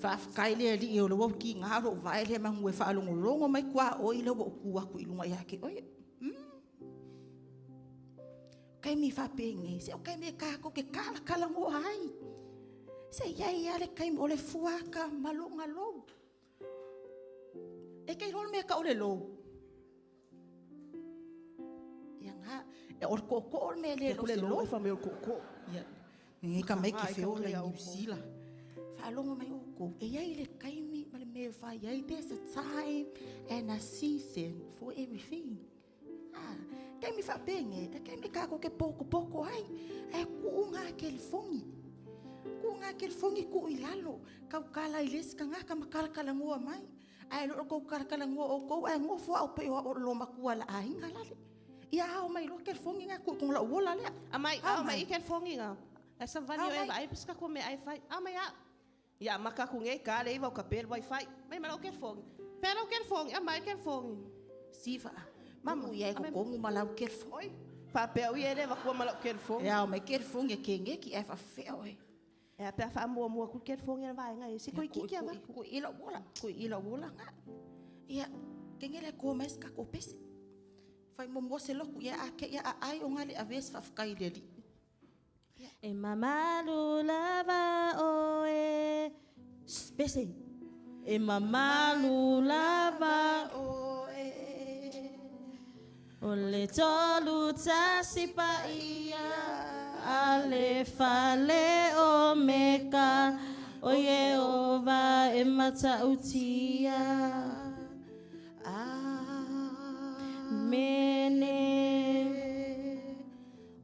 Whaafkai le li e o le wau ki ngā ro vai le mangu e whaalongolongo mai kua oi le wau ku aku i lunga ia ke oe. Kaimi whapenge, se o kaimi e kako ke kala kala ngoa ai. Se ia ia le kaimi o le fuaka malonga lou. E kei rol mea ka o le lou. Ia ngā, e o le koko o le mea le Ke kule se lo e whameo koko. Ia, ngi ka mai ki Ai, ka wheola i kule au New Zealand. Whaalongo mai o kou. E iai le kaimi ma le mea whai ai. There's a time and a season for everything. Ah, kaimi whapenge, e kaimi kako ke poko poko ai. E ku ngā ke le fongi. Ku ngā ke le fongi ku i lalo. Kau kala i lesi ka ngā ka makala kala ngua mai. Ai lo kou kala kala ngua o kou. Ai ngua fua au pe o lo makua la ainga lale. Ia au mai lo ke le fongi ngā ku kong la uola lea. A mai, Au au mai mai. i ke fongi ngā. E sa vani Au o e mai. vai paska ko me ai fai. A mai a. Ia maka ku nge ka le iwa o ka pele wifi. Mai mala o ke fongi. Pera o ke fongi, a mai ke fongi. Siva. Mama, Mama ia ko amai- kongu malau ke le fongi. Oi. Whapea ui e le wakua mala o ke fongi. Ia au mai ke le fongi ke nge ki e whawhea oe. E a pe a faamuamua atu le California i le vaega ia, se toeitiiti avatu. Ko i lou ola, ko i lou olaga. Ia, kenge le Atua mai se tatou pese. Fai muamua se lotu, ia a te i a aai o nga le avea se faafetai i le Alii. E mamalu lava oe. Shh, pese. E mamalu lava oe. O le 31 paia a le fale o Meka, o Ieova e matautia. Amene.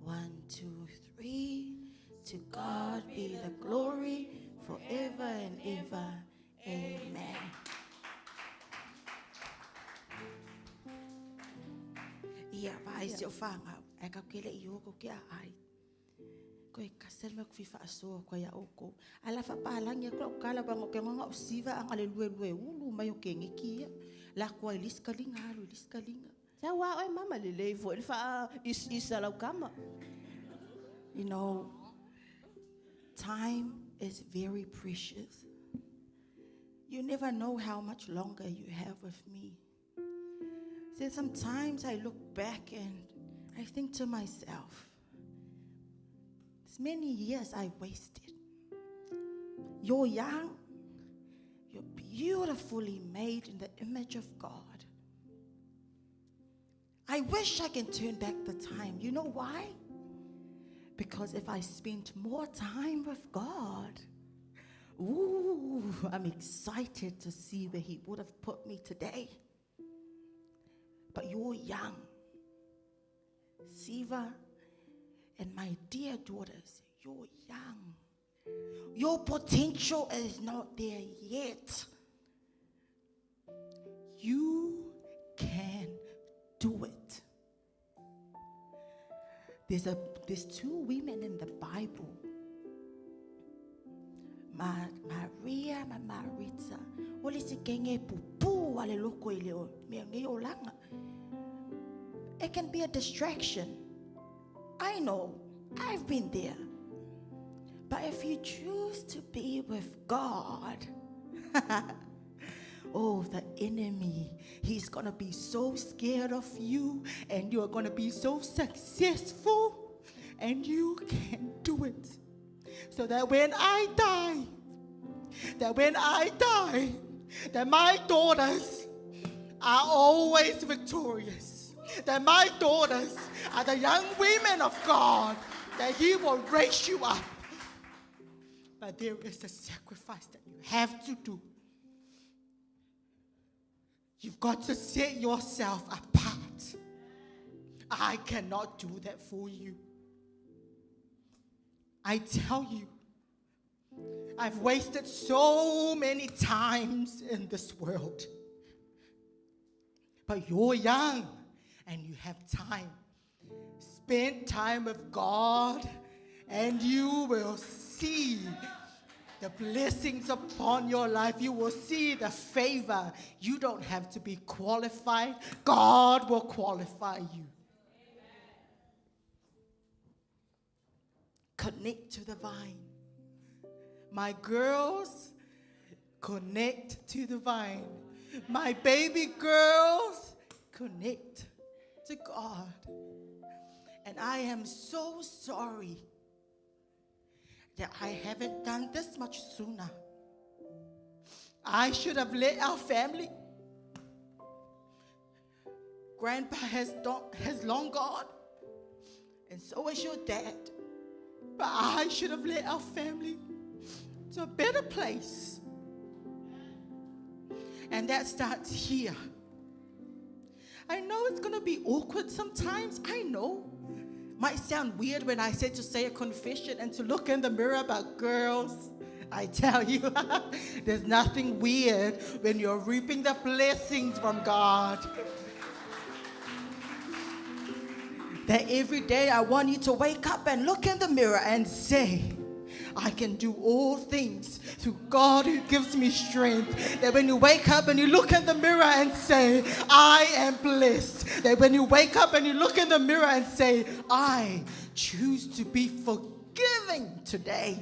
One, two, three. To God be the glory forever and ever. Amen. Ia, vaai si o whāngau. Ai kau kele i o kau ke a ai. Koe kasi le mea ku fi whaasoa koe ia oko. Ai la whapaalangi aku lau kala wanga o ke ngonga o siva anga le lue lue ulu mai o ke ngeki ia. La kua i lis kalinga alu i lis kalinga. Sau a oe mama, lelei foi le faaisiisi a lau kama. You know, time is very precious. You never know how much longer you have with me. So sometimes I look back and I think to myself, there's many years I wasted. You're young, you're beautifully made in the image of God. I wish I can turn back the time. You know why? Because if I spent more time with God, ooh, I'm excited to see where He would have put me today. But you're young. Siva and my dear daughters, you're young. Your potential is not there yet. You can do it. There's, a, there's two women in the Bible. Ma, Maria ma Maritza. O le se kenge pupu a le loko i le o mea nei o langa. It can be a distraction. I know. I've been there. But if you choose to be with God, oh, the enemy, he's going to be so scared of you, and you are going to be so successful, and you can do it. So that when I die, that when I die, that my daughters are always victorious, that my daughters are the young women of God, that He will raise you up. But there is a sacrifice that you have to do. You've got to set yourself apart. I cannot do that for you. I tell you, I've wasted so many times in this world. But you're young and you have time. Spend time with God and you will see the blessings upon your life. You will see the favor. You don't have to be qualified, God will qualify you. Connect to the vine. My girls, connect to the vine. My baby girls, connect to God. And I am so sorry that I haven't done this much sooner. I should have let our family. Grandpa has, has long gone, and so is your dad. But I should have led our family to a better place. And that starts here. I know it's going to be awkward sometimes. I know. Might sound weird when I said to say a confession and to look in the mirror, but girls, I tell you, there's nothing weird when you're reaping the blessings from God. That every day I want you to wake up and look in the mirror and say, I can do all things through God who gives me strength. That when you wake up and you look in the mirror and say, I am blessed. That when you wake up and you look in the mirror and say, I choose to be forgiving today.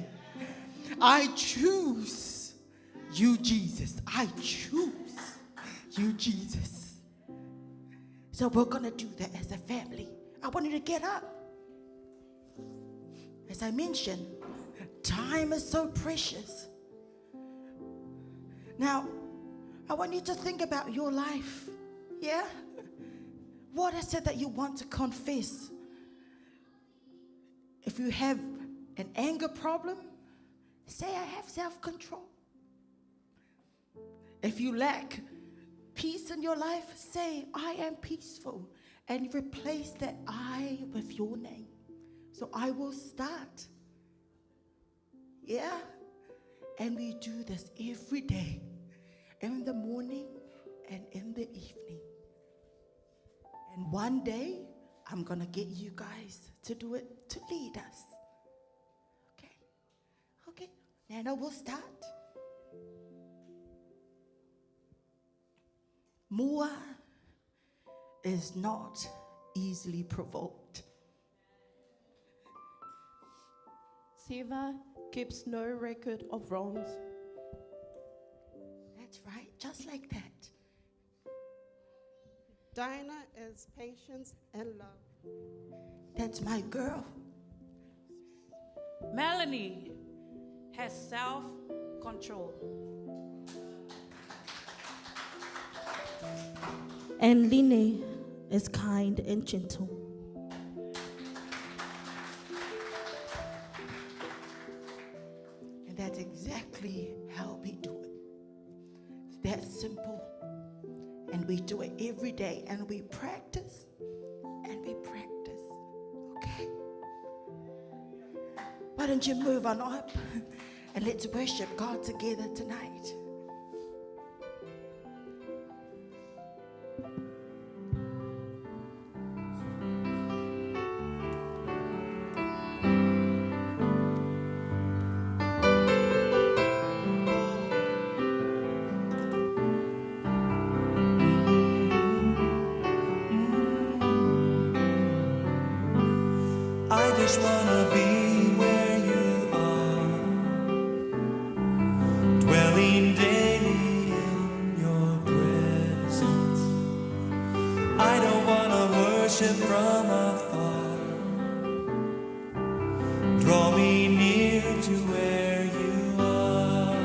I choose you, Jesus. I choose you, Jesus. So we're going to do that as a family. I want you to get up. As I mentioned, time is so precious. Now, I want you to think about your life. Yeah? What is it that you want to confess? If you have an anger problem, say, I have self control. If you lack peace in your life, say, I am peaceful. And replace that I with your name. So I will start. Yeah? And we do this every day, in the morning and in the evening. And one day, I'm going to get you guys to do it, to lead us. Okay? Okay. Nana will start. Mua is not easily provoked. Siva keeps no record of wrongs. That's right, just like that. Dinah is patience and love. That's my girl. Melanie has self control. And Line is kind and gentle. And that's exactly how we do it. It's that simple. And we do it every day and we practice and we practice. Okay? Why don't you move on up and let's worship God together tonight? I just wanna be where you are, dwelling daily in your presence. I don't wanna worship from afar. Draw me near to where you are.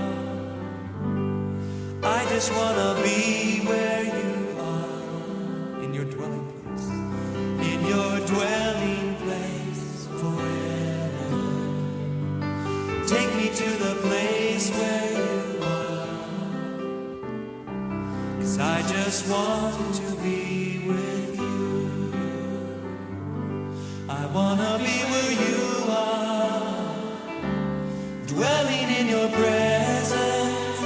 I just wanna be where you are, in your dwelling place, in your dwelling place forever. Take me to the place where you are. 'Cause I just want to be with you. I wanna be where you are, dwelling in your presence,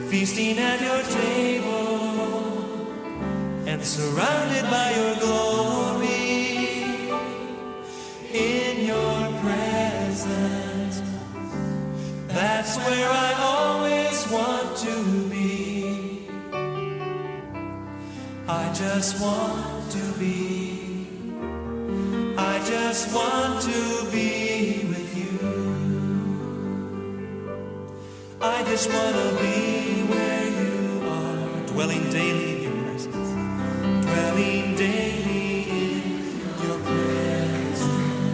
feasting at your table, and surrounded by your glory. In your presence, that's where I always want to be. I just want to be. I just want to be with you. I just want to be where you are, dwelling daily in your presence, dwelling daily in your presence.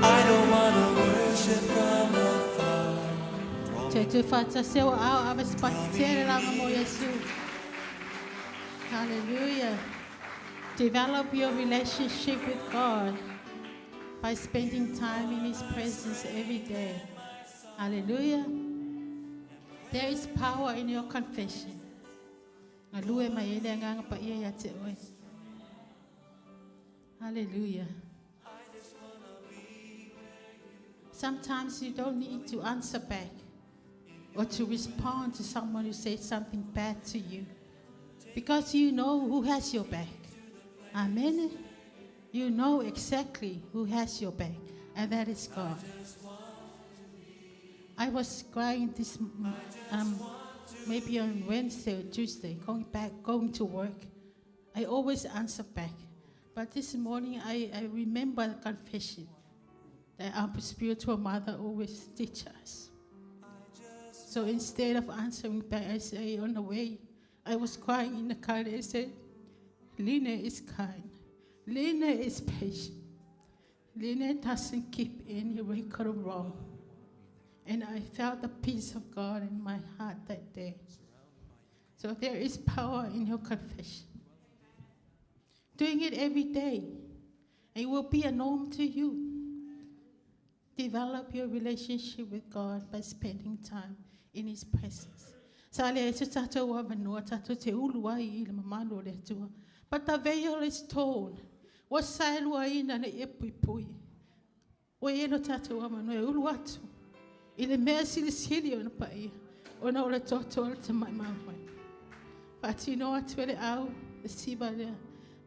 I don't want to worship from afar. Te tu whataseo au ava spatitere langa mo Yesu. Hallelujah. Develop your relationship with God by spending time in His presence every day. Hallelujah. There is power in your confession. Ngalue mai ele anganga pa ia ia te oe. Hallelujah. Sometimes you don't need to answer back or to respond to someone who says something bad to you because you know who has your back. Amen. You know exactly who has your back, and that is God. I was crying this maybe on Wednesday or Tuesday, going back, going to work. I always answer back. But this morning I remember the confession. That our spiritual mother always teach us. So instead of answering back, I say on the way, I was crying in the car. I said, Line is kind. Line is patient. Line doesn't keep any record of wrong. And I felt the peace of God in my heart that day. So there is power in your confession. Doing it every day, it will be a norm to you. Develop your relationship with God by spending time in His presence. Sa le se tātou wa vanua, tātou te ulu ai i le mamalo le atua. But the veil is torn. Wa saelua ina le e pui pui. O e lo tātou wa vanua e ulu atu. I le mea sili sili o na paia. O na o le toto le te mai mawai. Whaatino atu e le au, le siva lea.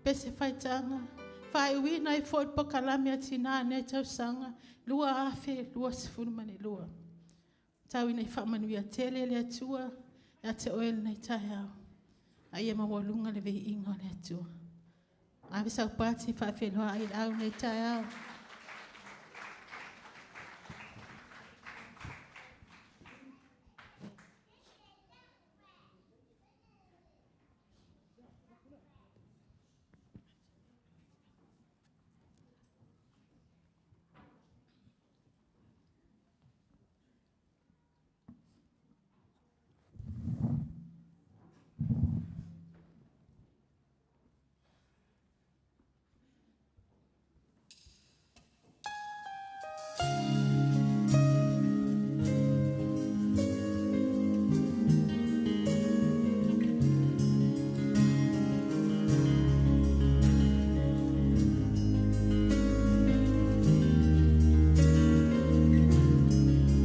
Pese whaitanga. Whai uina i fo i pokalame a tina ne tausanga. 2022. Tau ina i whaamanuia tele le atua, e a te oe nei tai au. A ia mawalunga le vei inga o le atua. Ave sau pati whaawheloa ai au nei tai au.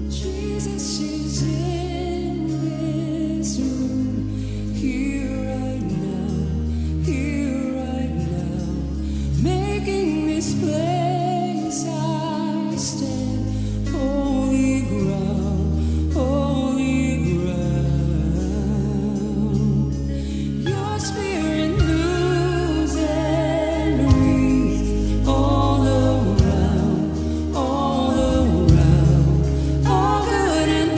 Jesus is in this room, here right now, here right now, making this place I stand holy ground, holy ground. Your spirit moves and breathes all around, all around. All good and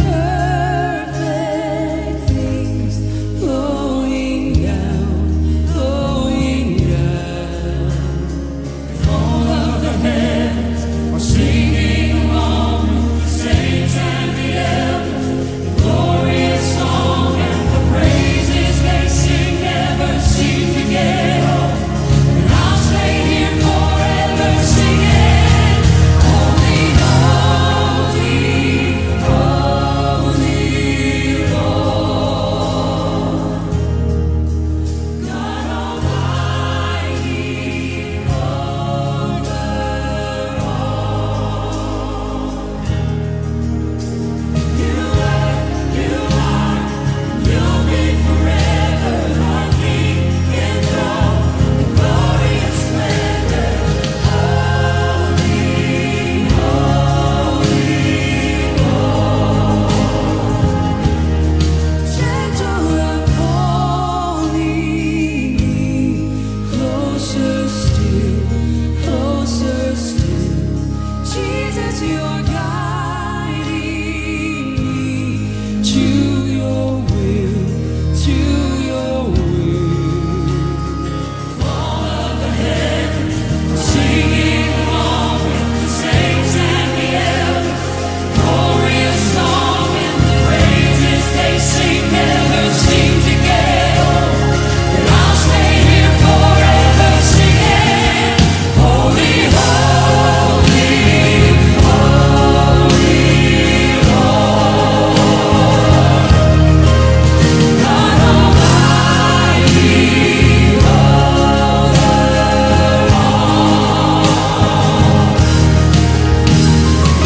perfect things flowing down, flowing down. All of the heavens are singing along with the saints and the elders, the glorious song and the praises they sing never seem to get old. And I'll stay here forever singing, holy, holy, holy Lord. God Almighty, over all. You were, you are, you'll be forever, our King enthroned in glorious splendor. Holy, holy Lord. Gentle I'm calling me, closer still, closer still. Jesus, you're guiding me to your will, to your will. All of the heavens are singing along with the saints and the elders. Glorious song and the praises they sing never seem to get old. And I'll stay here forever singing, holy, holy, holy Lord. God Almighty, over all.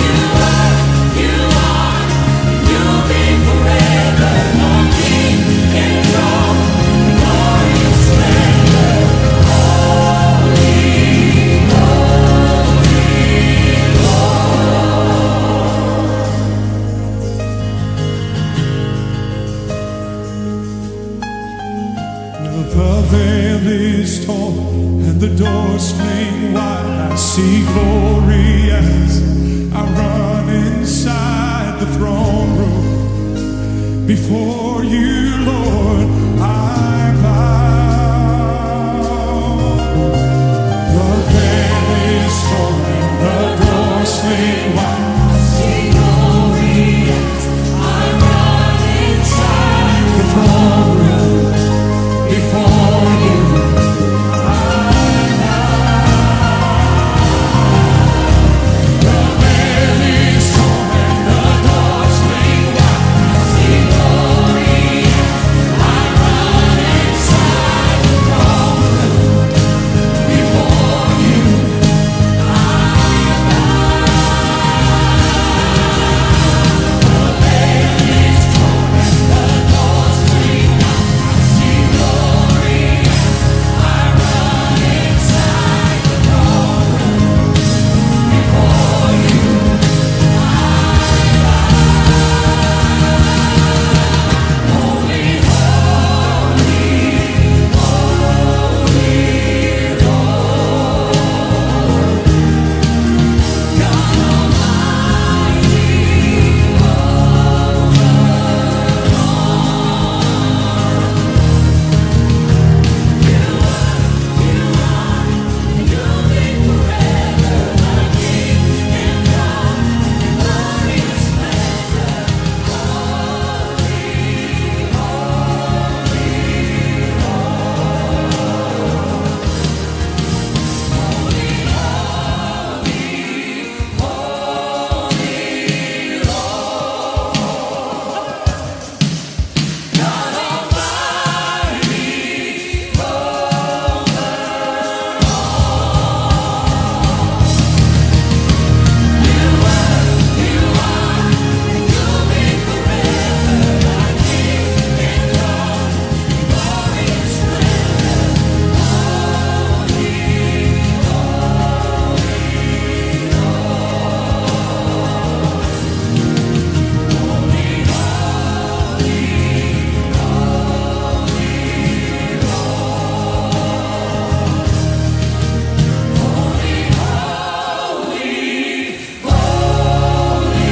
You were, you are, you'll be forever, our King enthroned in glorious splendor. Holy, holy Lord. The veil is torn and the doors fling wide. I see glory as I run inside the throne room. Before you, Lord, I bow. The veil is torn and the doors swing wide. See glory as I run inside The throne room before you. The veil is torn and the doors swing wide. See glory as I run inside the throne room before you. I bow. The veil is torn and the doors swing wide. See glory as I run inside the throne room before you. Holy, holy, holy Lord, God Almighty, over all. You are, and you'll be forever, my King enthroned in glorious splendor. Holy, holy, holy, holy, holy Lord, God Almighty, over all. You were, you are, and you'll be forever, my King enthroned in glorious splendor. Holy, holy Lord, holy, holy, holy Lord, holy, holy, holy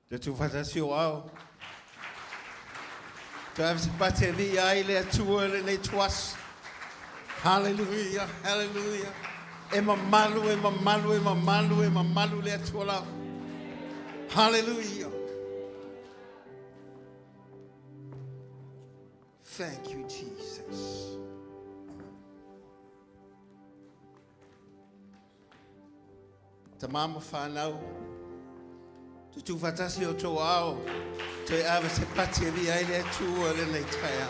Te tūwhatasi o ao. Te ave se pate vi ai le atua le nei tuas. Hallelujah, hallelujah. E mamalu, e mamalu, e mamalu, e mamalu le atua lau. Hallelujah. Thank you, Jesus. Tamā ma whānau, te tūwhatasi o tō ao, te ave se pati e vi ai le atua le nei taia.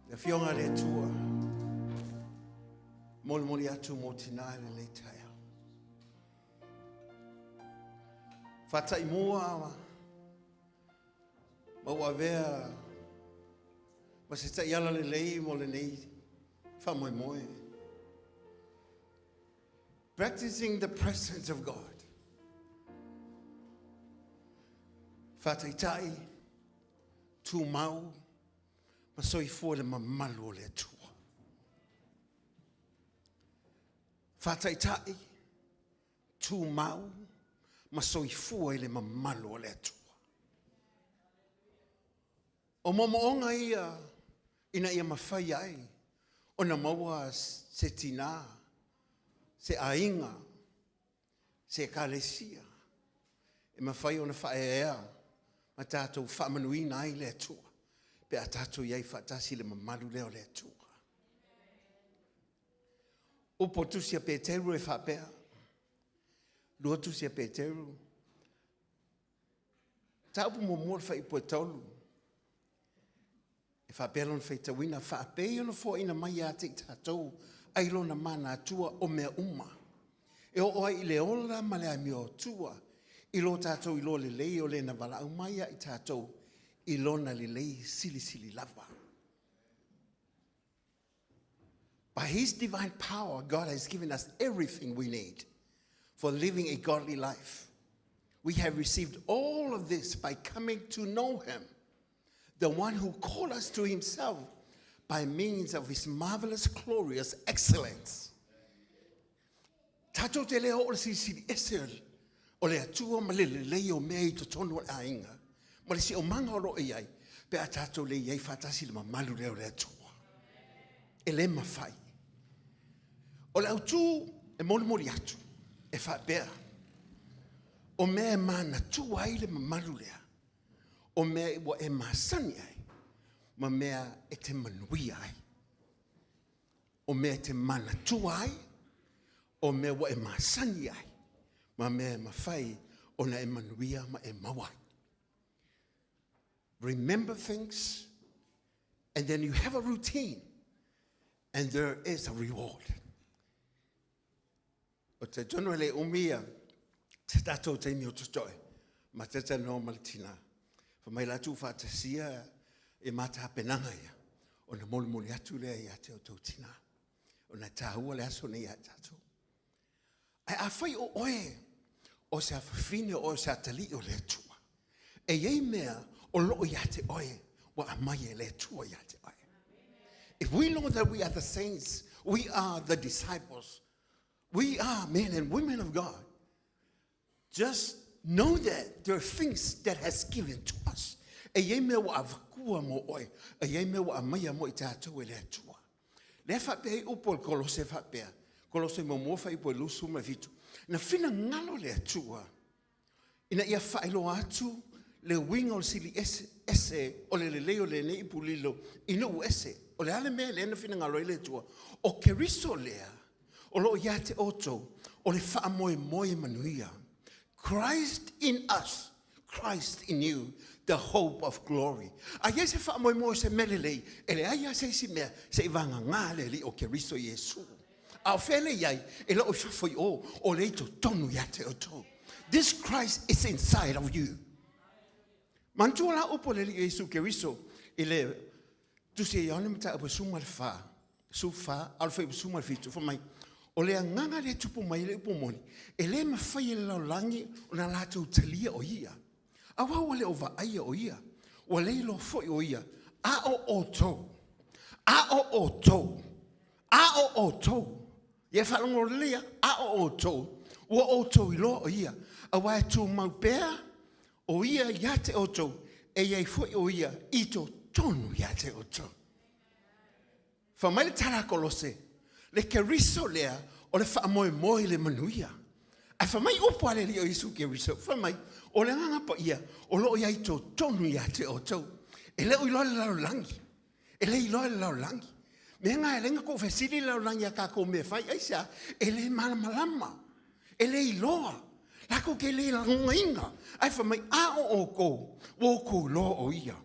Le whionga le atua, molimoli atu mō tina le nei taia. Whatai mua ma ua avea ma se taiala lelei mo lenei faamoemoe. Practicing the presence of God. Whaataitai, tumau, ma soifua le mamalu o le Atua. Whaataitai, tumau, ma soifua i le mamalu o le Atua. O moomooga ia ina ia mafai ai ona maua se tinā, se aiga, se ekalesia e mafai ona faaeaea ma tatou faamanuina ai le Atua pe a tatou i ai faatasi i le mamalu lea o le Atua. Upu o Tusi a Peteru e faapea, lua Tusi a Peteru, Mataupu muamua le fuaiupu e 3. E faapea lona faitauina, faapei ona foaina mai ia te i tatou ai lona manatua o mea uma. E oo ai i le ola ma le amiotua i lo tatou iloa lelei o le na valaau mai ia i tatou i lona lelei silisili lava. By His divine power, God has given us everything we need for living a godly life. We have received all of this by coming to know Him, the one who called us to Himself by means of His marvelous, glorious excellence. Tatou te le oo le silisili ese o le Atua ma le lelei o mea i totonu o le aiga, ma le siomaga o lo o i ai, pe a tatou le i ai faatasi i le mamalu lea o le Atua. E le mafai. O le autu e molimoli atu, e faapea, o mea e manatua ai le mamalu lea, o mea ua e masani ai, ma mea e te manuia ai. O mea e te manatua ai, o mea ua e masani ai, ma mea e mafai ona e manuia ma e maua ai. Remember things, and then you have a routine, and there is a reward. O te tonu e le umi ia se tātou taimi o totoe, ma te tanoa ma le tina. Fa mai la tu whaatasia e mātāpenaga ia, o na molimoli atu lea ia te o tau tina. O na tāua le aso nei ia tātou. Ae afai o oe, o se afafine o oe o se atalii o le Atua, e iai mea o loo ia te oe, ua aumai e le Atua ia te oe. If we know that we are the saints, we are the disciples, we are men and women of God, just know that there are things that has given to us. E iai mea ua avakua mo oe, e iai mea ua aumaia mo i tatou e le Atua. Lea faapea ai upu o le Kolose faapea, Kolose muamua fuaiupu e 27, na finagalo le Atua ina ia faailoa atu le uiga o le sili ese, ese o le lelei o lenei ipu lilo i nuu ese. O le a le mea lea na finagalo ai le Atua? O Keriso lea o lo o ia te outou, o le faamoemoe manuia. Christ in us, Christ in you, the hope of glory. A i ai se faamoemoe o se mea lelei, e leai lava se isi mea se i vagagā le Alii o Keriso Iesu. A o fea le i ai, e loo i fafo i o, o lea i totonu ia te outou. This Christ is inside of you. Manatua la upu a le Alii Iesu Keriso i le Tusi e Ioane mataupu e 14, 14, a o le fuaiupu 17, fai mai, O le agaga lea e tupu mai ai le upu moni, e le mafai e le lalolagi ona latou talia o ia. Aua ua le o vaaia o ia, ua le iloa foi o ia, a o outou, a o outou, a o outou. Ia e faalogo lelei lava, a o outou, ua outou iloa o ia, aua e tumau pea o ia ia te outou, e i ai foi o ia i totonu ia te outou. Fai mai le tala a Kolose, le Keriso lea o le faamoemoe i le manuia. Ae fai mai upu a le Alii o Iesu Keriso, fai mai, o le Agaga Paia o lo o i ai totonu ia te outou. E le o iloa le lalolagi, e le iloa le lalolagi. Mea na e ala ai ona tou fesili le lalolagi ia tatou mea e fai, aisea? E le malamalama, e le iloa, latou te le lagonaina. Ae fai mai, a o outou, ua outou iloa o ia.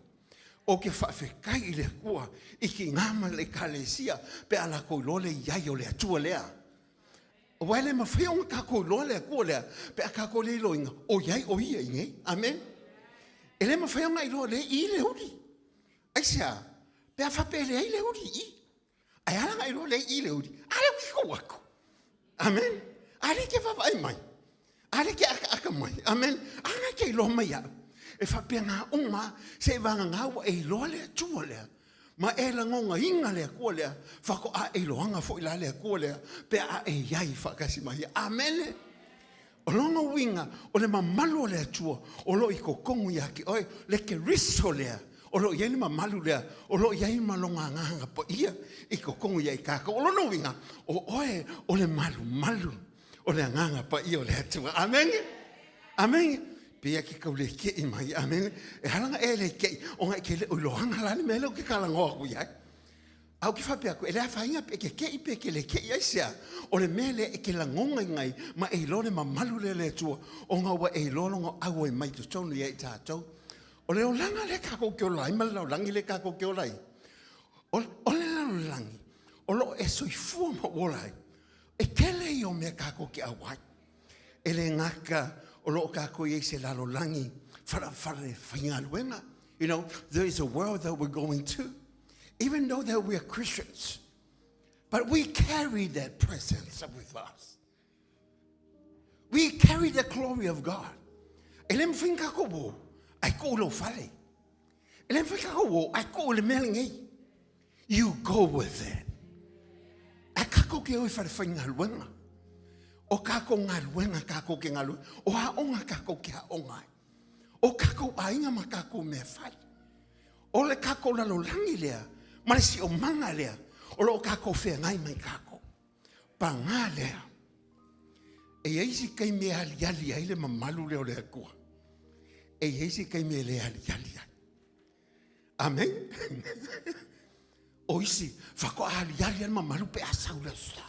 Ou te faafetai i le Atua i tina ma le Ekalesia pe a latou iloa le i ai o le Atua lea. Aua e le mafai ona tatou iloa le Atua lea pe a tatou le iloaina o i ai o Ia i nei. Amen. E le mafai ona iloa le i le uli. Aisea? Pe a faapea e leai le uli i i. Ae ala ona iloa lea i le uli, a lea ua kou aku. Amen. A lea ke vaavaai mai. A lea ke akaaka mai. Amen. A na ke iloa mai au. E faapena uma se i vagana ua e iloa le Atua lea. Ma e lagonaina le Atua lea, faatoa e iloaga foi la le Atua lea, pe a e i ai faatasi ma ia. Amene. O lona uiga, o le mamalu o le Atua o lo o i totonu ia te oe, le Keriso lea, o lo o i ai le mamalu lea, o lo o i ai ma lona Agaga Paia i totonu ia i tatou. O lona uiga, o oe o le malumalu o le Agaga Paia o le Atua. Amene? Amene? Pei e ke kau le keʻi mai. Amene? E ala ona e le keʻi, ona e ke le o iloaga la le mea lea ou te talanoa atu i ai. A ou ke faapea atu, e le afaina pe e ke keʻi pe e ke le keʻi, aisea? O le mea lea e ke lagonaina ai ma e iloa le mamalu lea o le Atua, ona ua e iloa lona auai mai totonu ia i tatou. O le olaga lea tatou te ola ai ma le lalolagi lea tatou te ola ai, o le lalolagi o lo o e soifua ma ou ola ai, e tele ia o mea tatou te auai. E le gata o lo o tatou i ai i se lalolagi falafala e faigaluega. You know, there is a world that we're going to, even though that we are Christians, but we carry that presence with us. We carry the glory of God. E le mawhai kako wo, ai ko lo fale. E le mawhai kako wo, ai ko le mea lenei. You go with it. A kako ke oi whare whai ngaluenga. O kako ngaluenga kako ke ngaluenga. O ha onga kako ke ha onga. O kako ainga ma kako mea whai. O le kako lalolangi lea, ma le siomanga lea, o loo kako whengai mai kako. Pagā lea, e i ai se taimi e aliali ai le mamalu lea o le Atua. E i ai se taimi e le aliali ai. Amen. O isi, faatoa aliali le mamalu pe a sau le aso sa.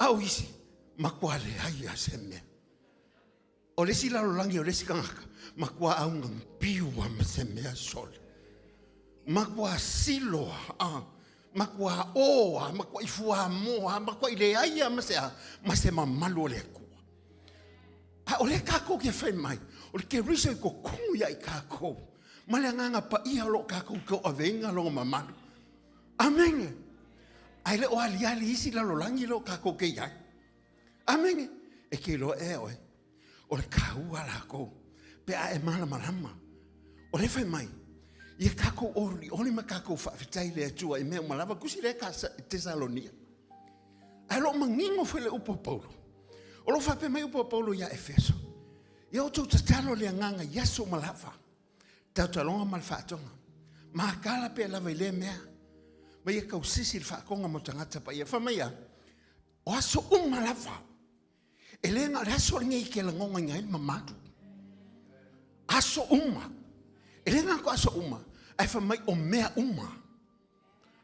A o isi, matua leai lava se mea. O le isi lalolagi o le isi tagata, matua augapiu lava ma se mea sole. Matua silo lava, matua o lava, matuai fuamoa lava, matuai leai lava ma se a, ma se mamalu o le Atua. A o lea kākou ke fai mai, o le Keriso i totonu ia i kākou, ma le agaga paia o lo o kākou tauaveina lona mamalu. Amene. A e le o aliali isi lalolagi lea o kākou ke i ai. Amene. E ke iloa ea oe, o le kāua lākou, pe a e malamalama. O le fai mai, ia kākou olioli ma kākou faafetai le Atua i mea uma lava, kusi lea ka Tesalonia. Ae loo manino foi le upu a Paulo. O lo faapea mai upu a Paulo ia Efeso. Ia outou tatalo le agaga i aso uma lava. Tautaloga ma le faatoga. Makala pea lava i lea mea. Ma ia tausisi le faatoga mo tagata paia. Fai mai a, O aso uma lava. E le na o le aso lenei e te lagonaina ai le mamalu. Aso uma. E le na o aso uma, ae fai mai o mea uma.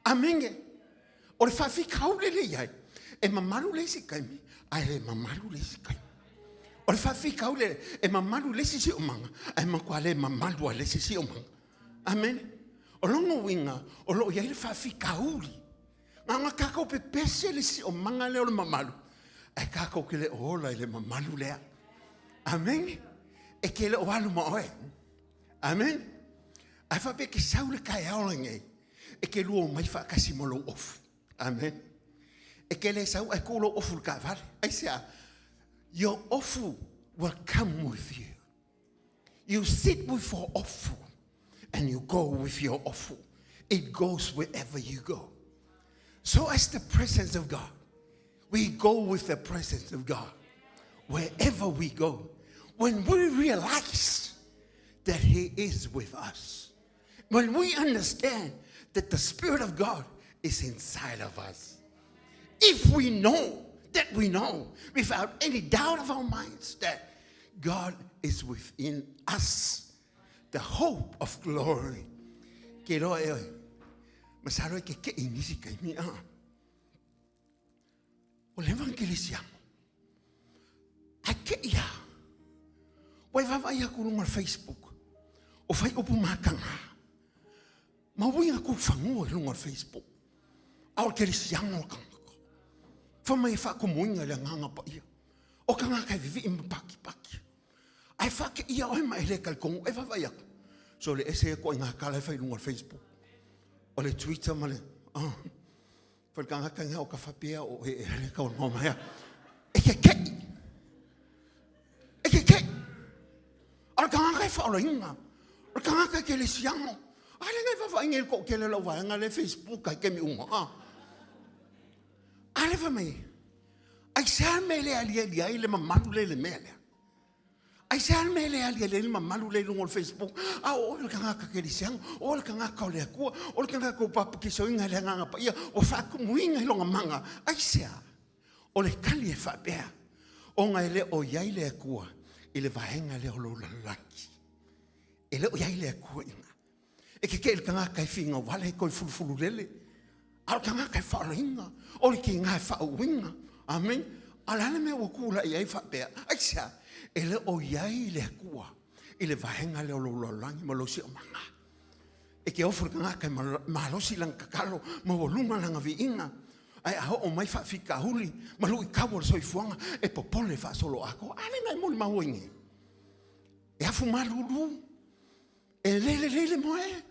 Amene. O le faafitauli lea i ai, e mamalu le isi taimi, ae le mamalu le isi taimi. O le faafitauli lea, e mamalu le isi siomaga, ae matua le mamalu lava le isi siomaga. Amene. O lona uiga, o lo o i ai le faafitauli. Na ona tatou pepese le siomaga lea o le mamalu, ae tatou te le o ola i le mamalu lea. Amene. E te le o alu ma oe. Amene. Ae faapea ke sau le taeao lenei, e te lua omai faatasi ma lou ofu. Amene. E te le sau ae tuu lou ofu i le taavale. Aisea? Your ofu will come with you. You sit with your ofu and you go with your ofu. It goes wherever you go. So as the presence of God, we go with the presence of God wherever we go. When we realize that He is with us, when we understand that the Spirit of God is inside of us, if we know that we know without any doubt of our minds that God is within us, the hope of glory. Ke loa e oe, masalo e ke ke i nisi kaimi a. O le evangelisiamo, ai ke ia, ua e vaavaai aku luga o le Facebook, o fai upu mataga, ma uiga kou fanua i luga o le Facebook, a o le kerisiano o le tagata. Fai mai e faatumuina i le agaga paia, o tagata e vivii ma pakipaki. Ae faakeia oe ma e le talitonu, e vaavaai atu. So le ese ia ituaiga tala e fai i luga o le Facebook, o le Twitter ma le, ah. Fai le tagata ina o ka faapea o e e le kau no mai. E ke ke. E ke ke. A le tagata e whaolainga. O le tagata e ke le siamo. A le ngai vava inge ko kele lau vaenga le Facebook ai kemi uma. A. A le fa mai. Ai sa me le ali ali ai le mamalu le le mea lea. Aisea le mea e le aliali ai le mamalu lea i luga o le Facebook? A o oe le tagata kerisiano, o oe le tagata o le Atua, o le tagata ua papatisoina e le Agaga Paia, ua faatumuina i lona mana. Aisea? O le tali e faapea, ona e le o i ai le Atua i le vaega lea o lou lalolagi. E le o i ai le Atua i ina. E kekeʻi le tagata e finau wale e toe fulufulu lele. A o le tagata e faalaina, o le kīnā e faauuina. Amen. A o le a le mea ua tulai ai faapea? Aisea? E le o i ai le Atua i le vaega lea o lou lalolagi ma lou siomaga. E ke ofo le tagata e malosi lana tatalo, maualuga lana viiga, ae a oo mai faafitauli ma luitau o le soifuaga, e popole faasoloatoa. A lea na e molimau ai nei? E afu malulu. E le lelei le moe.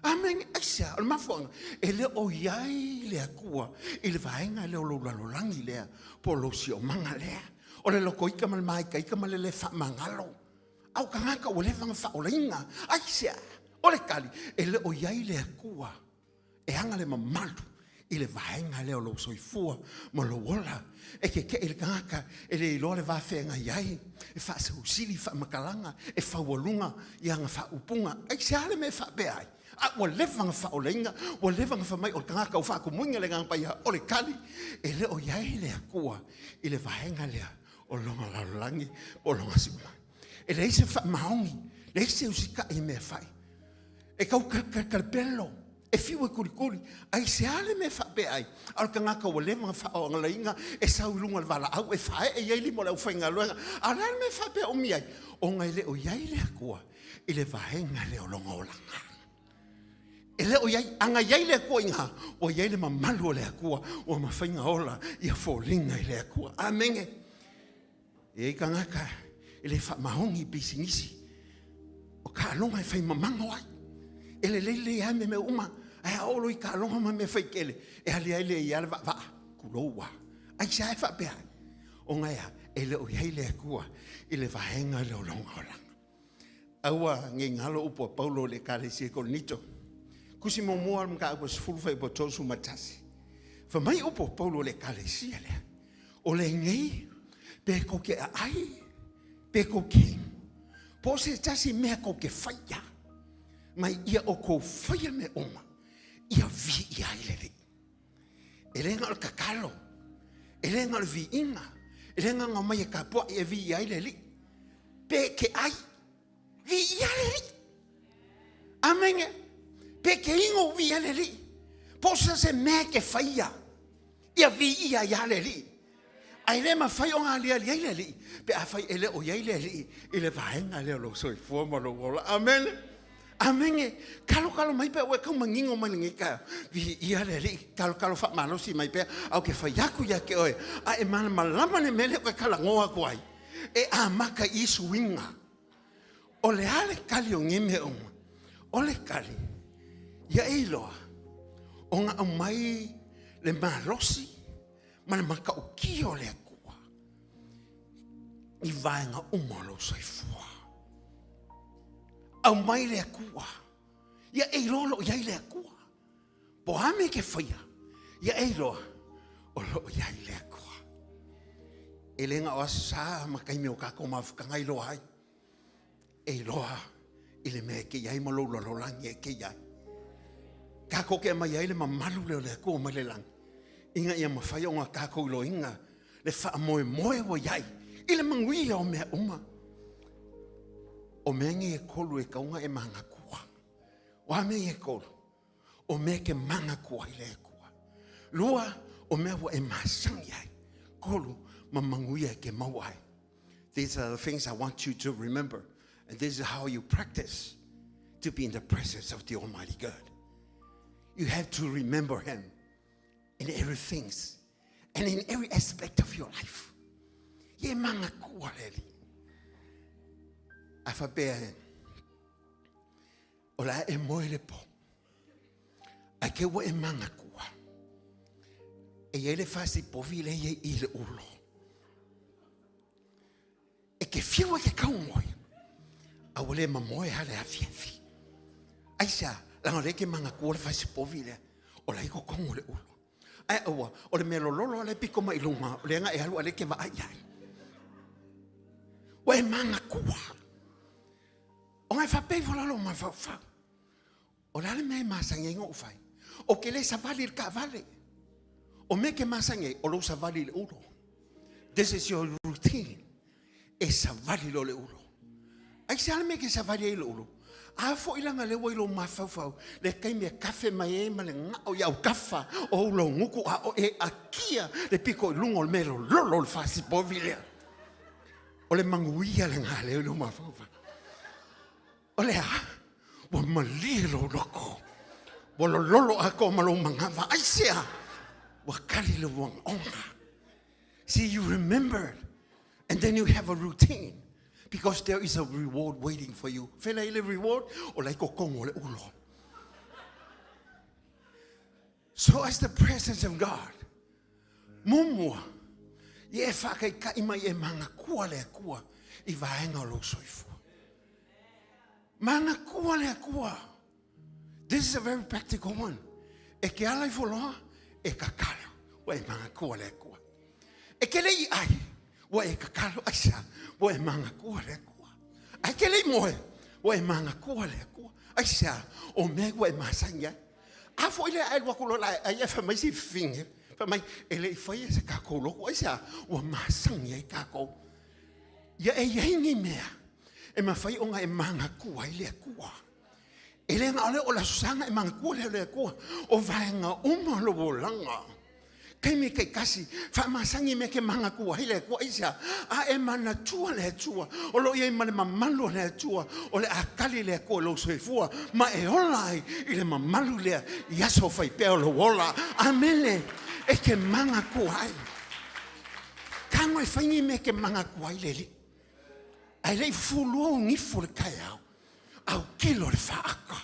Amene. Aisea, o le mafuaaga, e le o i ai le Atua i le vaega lea o lou lalolagi lea, po o lou siomaga lea. O le lotoita ma le māitaita ma le le faamagalo. A o tagata ua leva ona faaolaina. Aisea, o le tali, e le o i ai le Atua e aga le mamalu i le vaega lea o lou soifua ma lou ola. E kekeʻi le tagata e le iloa le va feagai ai, e faaseusili faamatalaga, e faualuga i ana faaupuga. Aisea le mea e faapea ai? A ua leva ona faaolaina, ua leva ona fai mai o le tagata ua faatumuina le Agaga Paia, o le tali, e le o i ai le Atua i le vaega lea o lona lalolagi po o lona siumaga. E leai se faamaoni, leai se usitai i mea fai. E tau talepelo, e fiu e kulikuli, aisea le mea e faapea ai? A o le tagata ua leva ona faaogalaina, e sau i luga o le valaau, e faaee i ai lima o le aufaigaluega. A o le a le mea e faapea umi ai? Ona e le o i ai le Atua i le vaega lea o lona olaga. E le o i ai, ana i ai le Atua i ina, ua i ai le mamalu o le Atua, ua mafai ona ola ia foliga i le Atua. Amene. E i ai tagata e le faamaoni i pisinisi. O taaloga e fai mamago ai. E lelei lelei lava mea uma, ae a oo loa i taaloga ma mea faitele, e ali ai le ia le vaavaa, tulou lava. Aisea e faapea ai? Ona e a? E le o i ai le Atua i le vaega lea o lona olaga. Aua ne i galo upu a Paulo i le Ekalesia i Korinito. Tusi muamua o le Mataupu 10 fuaiupu 31. Fai mai upu a Paulo i le Ekalesia lea, o lenei pe tou te aai, pe tou te inu, po o se tasi mea tou te faia, mai ia outou faia mea uma, ia viia ai le Alii. E le na o le tatalo, e le na o le viiga, e le na ona omai e tapuai e viia ai le Alii. Pe ke ai, viia le Alii. Amene. Pe ke inu, viia le Alii. Po o se se mea e te faia, ia viia ai le Alii. Ae le mafai ona aliali ai le Alii pe afai e le o i ai le Alii i le vaega lea o lou soifua ma lou ola. Amene. Amene. Kalokalo mai pea ua e tau manino mai lenei taeao. Viia le Alii, kalokalo faamalosi mai pea, a ou te fai atu ia te oe, a e malamalama le mea lea ou te talanoa atu ai, e amata i suiga. O le a le tali o nei mea uma? O le tali, ia e iloa, ona aumai le malosi ma le matautia o le Atua i vaega uma o lou soifua. Aumai le Atua, ia e iloa o lo o i ai le Atua. Po o a mea e te faia, ia e iloa o lo o i ai le Atua. E le na o Aso Sa ma taimi o tatou mafutaga e iloa ai. E iloa i le mea e te i ai ma lou lalolagi e te i ai. Tatou te aumai ai le mamalu lea o le Atua mai le lagi, ina ia mafai ona tatou iloaina le faamoemoe ua i ai i le manuia o mea uma. O mea nei e tolu e tatau ona e manatua. O a mea ia e tolu? O mea e te manatua ai le Atua. Lua, o mea ua e masani ai. Tolu, ma manuia e te maua ai. These are the things I want you to remember. And this is how you practice to be in the presence of the Almighty God. You have to remember Him in everything and in every aspect of your life. Ia e manatua le Alii. A faapea e, o le a e moe le po. Ae ke ua e manatua. E i ai le fasi povi le i i le ulo. E ke fiu e ke kau moe. A ua le mamoe a le afiafi. Aisea, leaga o lea e ke manatua le fasi povi lea. O la e i totonu o le ulo. Ae aua, o le mea lololo lea e pito mai i luga, o lea na e alu a o lea e te vaai i ai. Ua e manatua. Ona e faapea ifo la lou mafaufau, o le a le mea e masani ai ona ou fai? Ou te le savali i le taavale. O mea e te masani ai, o lou savali i le ulo. This is your routine. E savali loa le ulo. Aisea le mea e te savali ai i le ulo? A foi leaga lea ua i lou mafaufau le taimi e kafe mai ai ma le gao i autafa o ou laugutu a o e akia le pito i luga o le mea lololo o le fasipovi lea. O le manuia lena lea i lou mafaufau. O le a? Ua malie lou loto. Ua lololo atoa ma lou manava. Aisea? Ua kali lou ogaoga. See, you remember and then you have a routine. Because there is a reward waiting for you. Fela i le reward, o lai kokongo le ulo. So as the presence of God, muamua, ia e whakaikai mai e mangakua le akua i vaenga o lou soifua. Mangakua le akua. This is a very practical one. E ke ala i foloa, e kakalo. Ua e mangakua le akua. E ke lei ai, ua e kakalo aisa, ua e mangakua le akua. Ai ke lei moe, ua e mangakua le akua. Aisa, o mea ua e masangi ai. A foi lea ai lua kulo la ai e whamai si finge. Whamai, e le i whai e se kākou loku. Aisa, ua masangi ai kākou. Ia e iai ni mea, e mawhai o ngā e mangakua ai le akua. E le ga ole o le Aso Saga e magakua lea o le Atua, o vaega uma o lou olaga. Taimi taitasi, faamasangi mea ke magakua ai le Atua, aisea? A e manatua le Atua, o lo o i ai ma le mamalu o le Atua, o le a kali le Atua i lou soifua, ma e ola ai i le mamalu lea i aso fai pea o lou ola. Amene! E te magakua ai. Tago e fai ni mea e te magakua ai le Alii. Ae le i fufulua ou nifo i le taeao, autilo le faaka.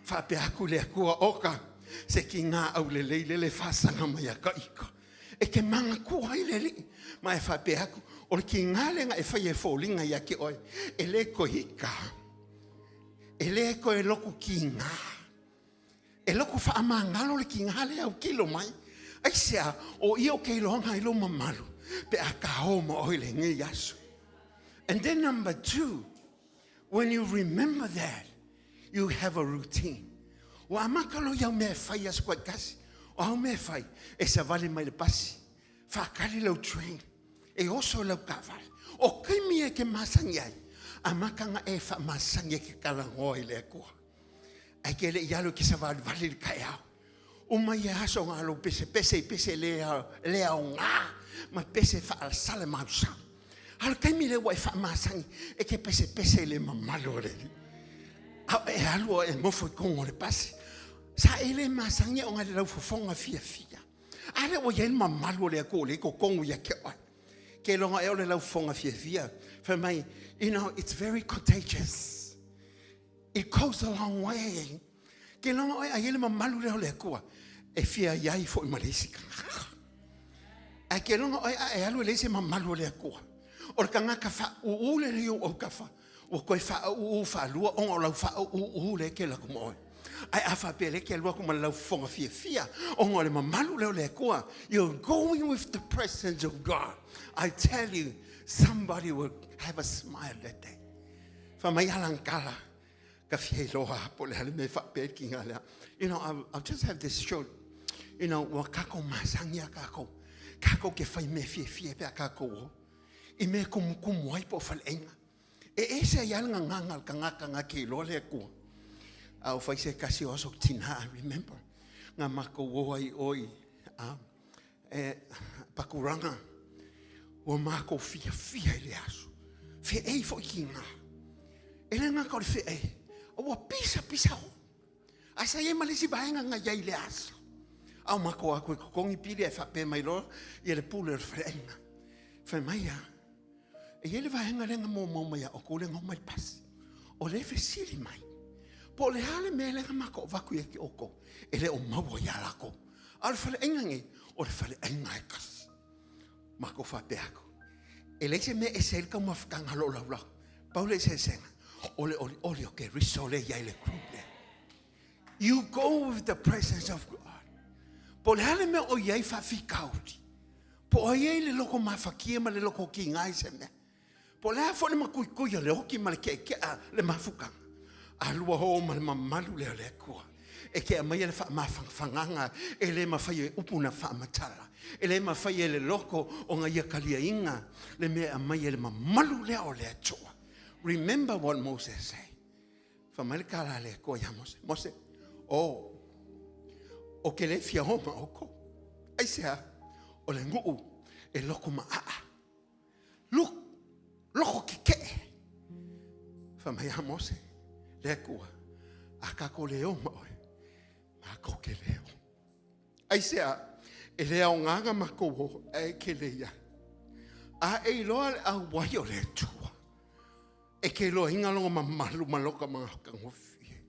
Faapea atu le Atua, Oka, se ki ngā aulelei lele faasaga mai a ka ika. E te manatua ai le Alii, ma e faapea atu, o le kīngā lea na e faia e foliga ia te oe, e le toe ika, e le toe lotu kīngā. E loko faamagalo le kīngā lea autilo mai. Aisea, o ia o ke iloaga ai lou mamalu, pe a kāō ma oe i lenei aso. And then number two, When you remember that, you have a routine. Ua amata loa i au mea e fai aso taitasi. O au mea e fai, e savali mai le pasi, faatali lau train, e oso i lau taavale. O taimi e te masani ai, amata ona e faamasani e te talanoa i le Atua. Ae ke le i alu e te savalivali i le taeao. Uma ia aso ona lou pesepese i pese le, le aoga ma pese faalasala mausau. A o le taimi lea ua e faamasani e te pesepese i le mamalu o le Alii. A o e alu o e nofo i totonu o le pasi. Sa e le masani ona le laufofoga fiafia. A lea ua i ai le mamalu o le Atua o lea i totonu ia te oe. Ke iloga ea o le laufofoga fiafia. Fai mai, you know, it's very contagious. It goes a long way. Ke iloga oe a i ai le mamalu lea o le Atua, e fia i ai foi ma le isi tagata. Ae ke iloga oe a e alu e leai se mamalu o le Atua, o le tagata faaūū lea i ou autafa, ua toe faaūū faalua ona o lau faaūū lea e te alu atu ma oe. Ae a faapea lea e te alu atu ma le laufofoga fiafia ona o le mamalu lea o le Atua, you're going with the presence of God. I tell you, somebody will have a smile that day. Fai mai Alan Kala, ka fia iloa po o le a le mea e faapea ai le kiga lea. You know, I'll, I'll just have this short, you know, ua kākou masangi a kākou. Kākou ke fai mea fiafia pe a kākou o. I mea kumukumu ai po o faleaiga. E ese ai a le gagaga a le tagata na ke iloa le Atua. A o fai se kasi o aso tina, I remember. Ngā mākou o ai o i e, Pakuranga, ua mākou fiafia i le aso. Wheei foi ki ngā. E le ngaka o le wheei. A ua pisa pisa o. A sa iai ma le isi vaega nga iai i le aso. A o mākou aku e kokongi pili e whapea mai loa ia le pule o le whaleaiga. Whai mai a. E iai le vaega lea na maumau mai a outou lea na omai le pasi. O lea e fesili mai. Po o le a le mea lea na matou avatu ia te outou e le o maua ia lakou. A o le faleaiga nei, o le faleaiga e tasi. Matou faapea atu, e leai se mea e ese ai le taumafataga o lou laulau. Pau le eseesega, o le olioli o Keriso lea e i ai le group lea. You go with the presence of God. Po o le a le mea o i ai faafitauli. Po o ai ai le loko mafatia ma le loko kiga i se mea. Po o le a foi le matuitui o le oki ma le keakea le mafutaga. Alua o ma le mamalu lea o le Atua. E te aumaia le faamafangafagaga e le mafai e upu na faamatala. E le mafai e le loko ona ia taliaina le mea e aumai e le mamalu lea o le Atua. Remember what Moses said. Fai mai le tala a le Atua ia Mose, Mose, o, o ke le fia o ma oukou. Aisea, o le nuu e loko maaa. Look, loko kekeʻe. Fai mai ia Mose, le Atua, a kākou le o ma oe, mākou ke le o. Aisea, e le aoga na makou o, ae ke le ia. A e iloa le auai o le Atua. E ke iloaina loga mamalu ma loka matagofie.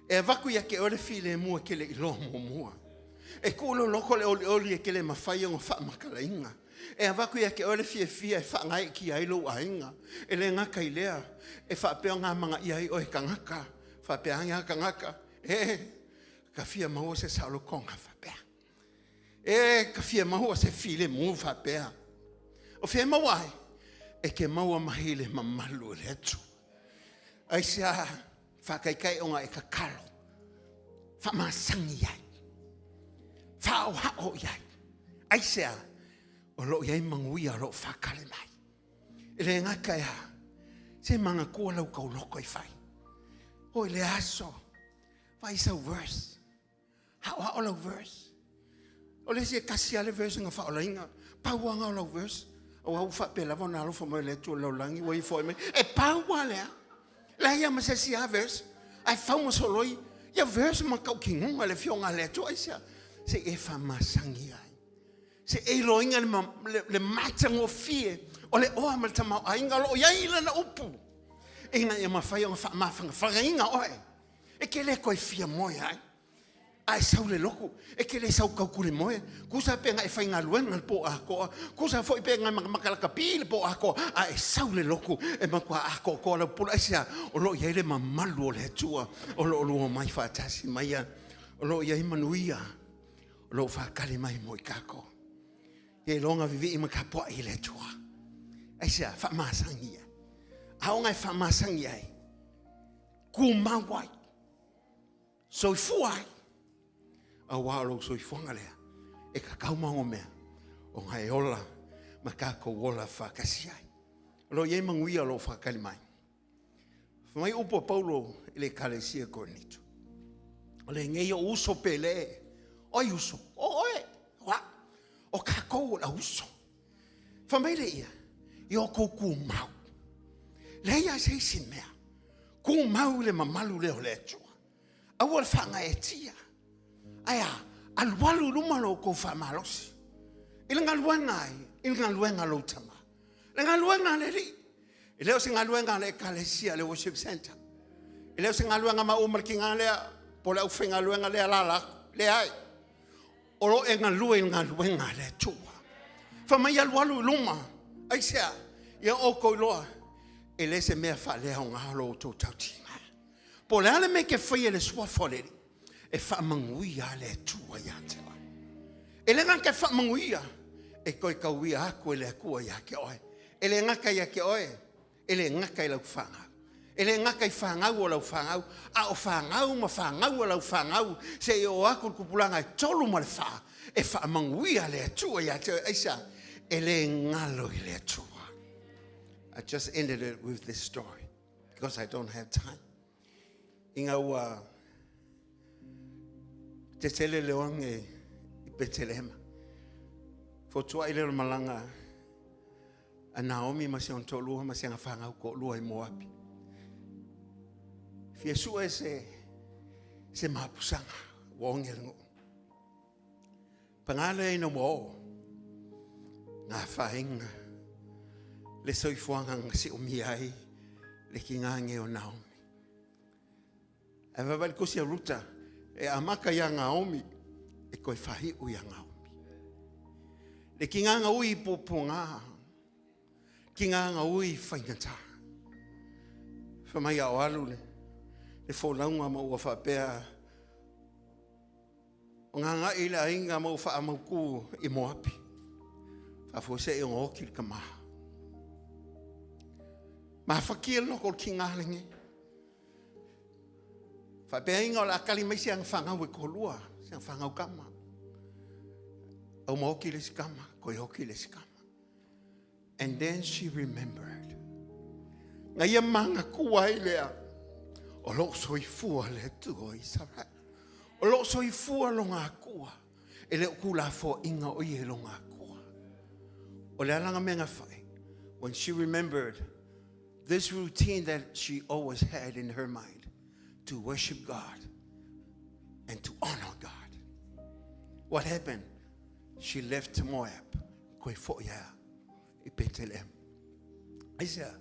E avatu ia te oe le filemu e te le i iloa muamua. E tuu i lou loto le olioli e te le mafai ona faamatalaina. E avatu ia te oe le fiafia e faagaeetia ai lou aiga. E le gata i lea, e faapea ona amanaia ai oe e tagata, faapea ane lava tagata, e, ta fia maua se saolotoga faapea. E ta fia maua se filemu faapea. O fea e maua ai? E te maua mai i le mamalu o le Atua. Aisea faataitai ona e tatalo, faamasani ai, faaoao i ai. Aisea? O lo o i ai manuia o lo o faatali mai. E le gata e a, se manatua lau tauloko i fai. Oi le aso, vaai sau verse. Aoao lau verse. O le isi e tasi lava le verse na faaolaina. Pau lava na o lau verse. Aua ua faapea lava ona alofa mai o le Atua i le lalolagi ua ifo ai mai. E pau lava lea. Leai lava ma se isi lava verse. Ae fau ma soloi ia verse ma tautinoga i le Afioga a le Atua. Aisea? Se i e faamasani ai. Se i e iloaina le, le, le matagofie o le oa ma le tamaoaiga o lo o i ai lana upu ina ia mafai ona faamafanafanaina oe. E te le toe fia moe ai. A e sau le lotu, e te le sau tautulemoe. Tusa pe na e faigaluega le po atoa, tusa foi pe na e matamata lakapi le po atoa, a e sau le lotu, e matua atoatoa lau pule. Aisea? O lo o i ai le mamalu o le Atua o lo o lua omai faatasi mai ia. O lo o i ai manuia o lo o faatali mai mo i tatou. Ia iloga vivii ma tapuai i le Atua. Aisea? Faamasani ia. A ona e faamasani ai, tumau ai, soifua ai, auā o lou soifuaga lea e kakau ma ogomea, ona e ola ma tatou ola faatasi ai. O lo o i ai manuia o lo o faatali mai. Fai mai upu a Paulo i le Ekalesia Korinito, o lenei ou uso pele, oi uso, o oe, wa, o tatou o le au uso. Fai mai le ia, i o kou kumau. Leai lava se isi mea. Kumau i le mamalu lea o le Atua. Aua le faagaeetia. Ae a, alualu i luma lo outou faamalosi. I le galuega ai, i le galuega a lou tama. Le galuega a le Alii. E le o se galuega a le Ekalesia, le worship center. E le o se galuega maua ma le tiga lea, po o le aufaigaluega lea alaala atu. Leai. O lo o e galue i le galuega a le Atua. Fai mai alualu i luma. Aisea? Ia outou iloa, e le se mea faaleaoga lo outou tautiga. Po o le a le mea e te faia i le suafa o le Alii, e faamanuia le Atua ia te oe. E le gata e faamanuia, e toe tauia atu e le Atua ia te oe. E le gata ia te oe, E le gata i lau fanau, e le gata i fanau o lau fanau, a o fanau ma fanau a lau fanau, seia oo atu i le tupulaga e tolu ma le fa, e faamanuia le Atua ia te oe. Aisea? E le galo i le Atua. I just ended it with this story because I don't have time. Ina ua tetele le oge i Petelehema, fotuai lea o le malaga a Naomi ma si ona toalua ma si ana fanau toalua i Moapi. Fia sue se, se mapusaga ua oge le nuu. Paga lea ina ua oo ngā whainga le soifuaga na siomia ai le kigage o Naomi. Ae vaavaai le tusi a Ruta, e amata iā Naomi, e toe faaiu iā Naomi. Le tigaga ui i puapuaga, tigaga ui i faigata. Fai mai a o alu le, le folauga ma ua faapea, o gaga'i i le aiga ma ua faamautu i Moapi. Faafuasei ona oti le tama. Mafatia le loto o le tiga lenei. Faapeaiga o le a tali mai si ana fanau e toalua, si ana fanau tama. Au ma oti le isi tama, toe oti le isi tama. And then she remembered. Na ia manatua ai lea, o loo soifua le Atua o Isaraele. O loo soifua lona Atua. E le o tulafoaiga o ia i lona Atua. O le a lana mea na fai? When she remembered this routine that she always had in her mind to worship God and to honor God. What happened? She left Moab. Koe foi ia i Bethlehem. Aisea?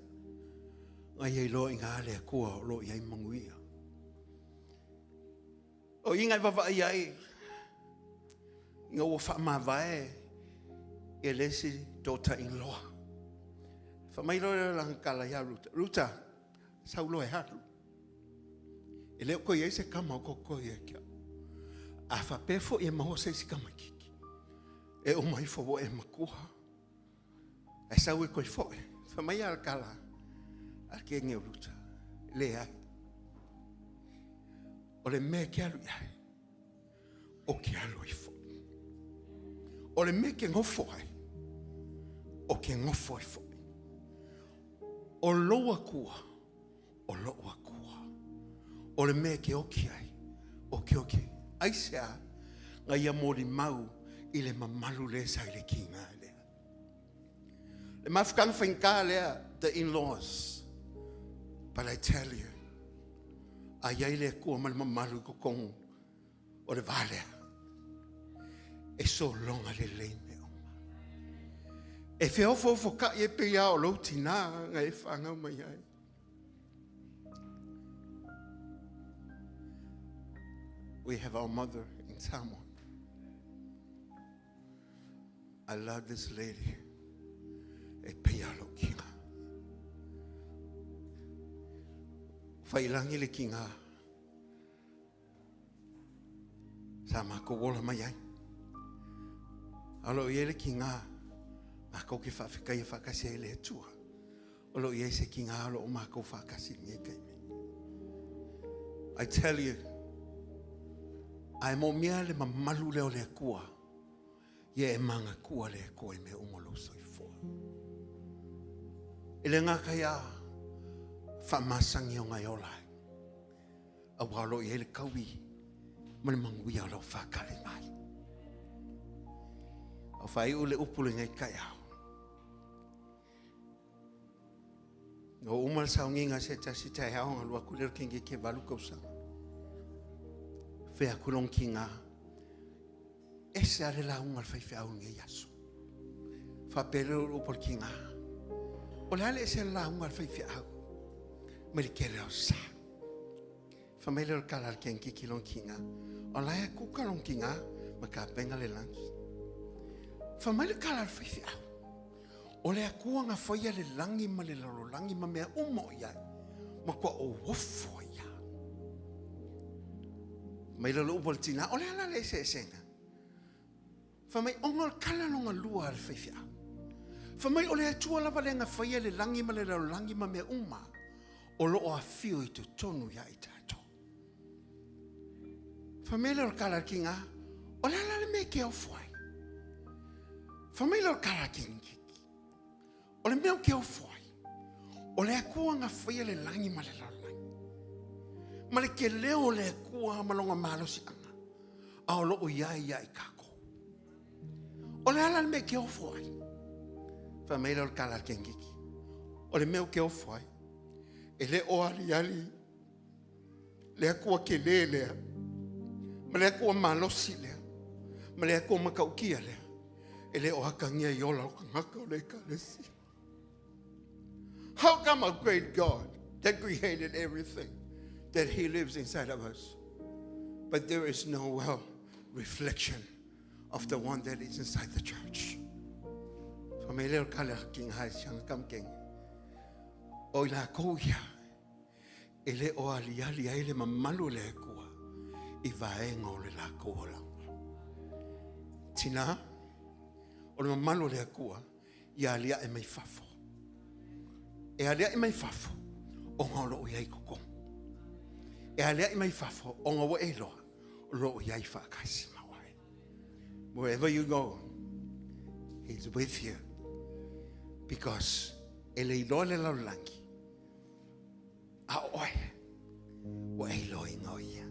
Nga ia iloa i ngā le Atua o lo o i ai manuia. O i ngai vavaai ai, ina ua faamavae ia le isi daughter-in-law. Fai mai loa lea o lana tala ia Ruta, Ruta, sau loa e alu. E le o toe i ai se tama o totoe ia te au. A faapea foi e maua se isi tamaitiiti, e uma ifo ua e matua. Ae sau e toe foi. Fai mai a le tala a le teine o Ruta, leai. O le mea e te alu i ai, ou te alu ai foi. O le mea e te nofo ai, ou te nofo ai foi. O lou Atua, o lou Atua. O le mea e te oti ai, ou te oti ai. Aisea? Na ia molimau i le mamalu lea sa i le tiga lea. Le mafutaga faigata lea, the in-laws. But I tell you, a i ai le Atua ma le mamalu i totonu o le va lea, e sologa lelei mea uma. E feofoofotai e pei lava o lou tinā na e fanau mai ai. We have our mother in Samoa. I love this lady. E pei a lou kinga. Failangi le kinga. Sa makou ola mai ai. A o lo o i ai le kigā makou ke faafetaia faatasi ai i le Atua. O lo o i ai se kigā o lo o makou faatasi i lenei taimi. I tell you, a e moomia le mamalu lea o le Atua, ia e manatua le Atua i mea uma o lou soifua. E le gata ia faamasani ona e ola ai. Aua o lo o i ai le taui ma le manuia o lo o faatali mai. O faaiu le upu lenei taeao. Na uma le sauniga se tasi taeao na alu atu lea o le teineiti e 8 tausaga. Fai atu lona tina, ese lava le lauga a le faifeau i lenei aso. Faapea lea o le upu a le tina, o le a le ese o le lauga a le faifeau mai le tele o sa. Fai mai lea o le tala a le kenekiki i lona tiga, o la e kuka lona tiga ma tapena le lunch. Fai mai le tala a le faifeau, o le Atua na faia le lagi ma le lalolagi ma mea uma o i ai, matua ou ofo ai lava. Fai mai lea o le upu a le tina, o le a la le eseesega? Fai mai, ona o le tala lona lua a le faifeau. Fai mai, o le Atua lava lea na faia le lagi ma le lalolagi ma mea uma, o lo o afio i totonu ia i tatou. Fai mai lea o le tala a le tiga, o le a la le mea e te ofo ai? Fai mai lea o le tala a le teinikiki, O le mea ou te ofo ai, o le Atua na faia le lagi ma le lalolagi. Ma le tele o le Atua ma lona malosiaga, a o lo o i ai ia i tatou. O le a la le mea e te ofo ai? Fai mai lea o le tala a le teinikiki, o le mea ou te ofo ai, e le o aliali le Atua tele lea, ma le Atua malosi lea, ma le Atua matautia lea, e le o atagia i ola o tagata o le Ekalesia. How come a great God that created everything, that he lives inside of us, but there is no well reflection of the one that is inside the church? Fa mai lea o le kale a King Hai Sianga Kamkeng. O i lakou ia e le o aliali ai le mamalu o le Atua i vaega o le lakou olaga. Tina, o le mamalu o le Atua ia aliae mai fafo. E aliae mai fafo ona o lo o i ai i totonu. E aliae mai fafo ona ua e iloa o lo o i ai faatasi ma oe. Wherever you go, he's with you. Because e le iloa le lalolagi A o oe, ua e iloaina o ia.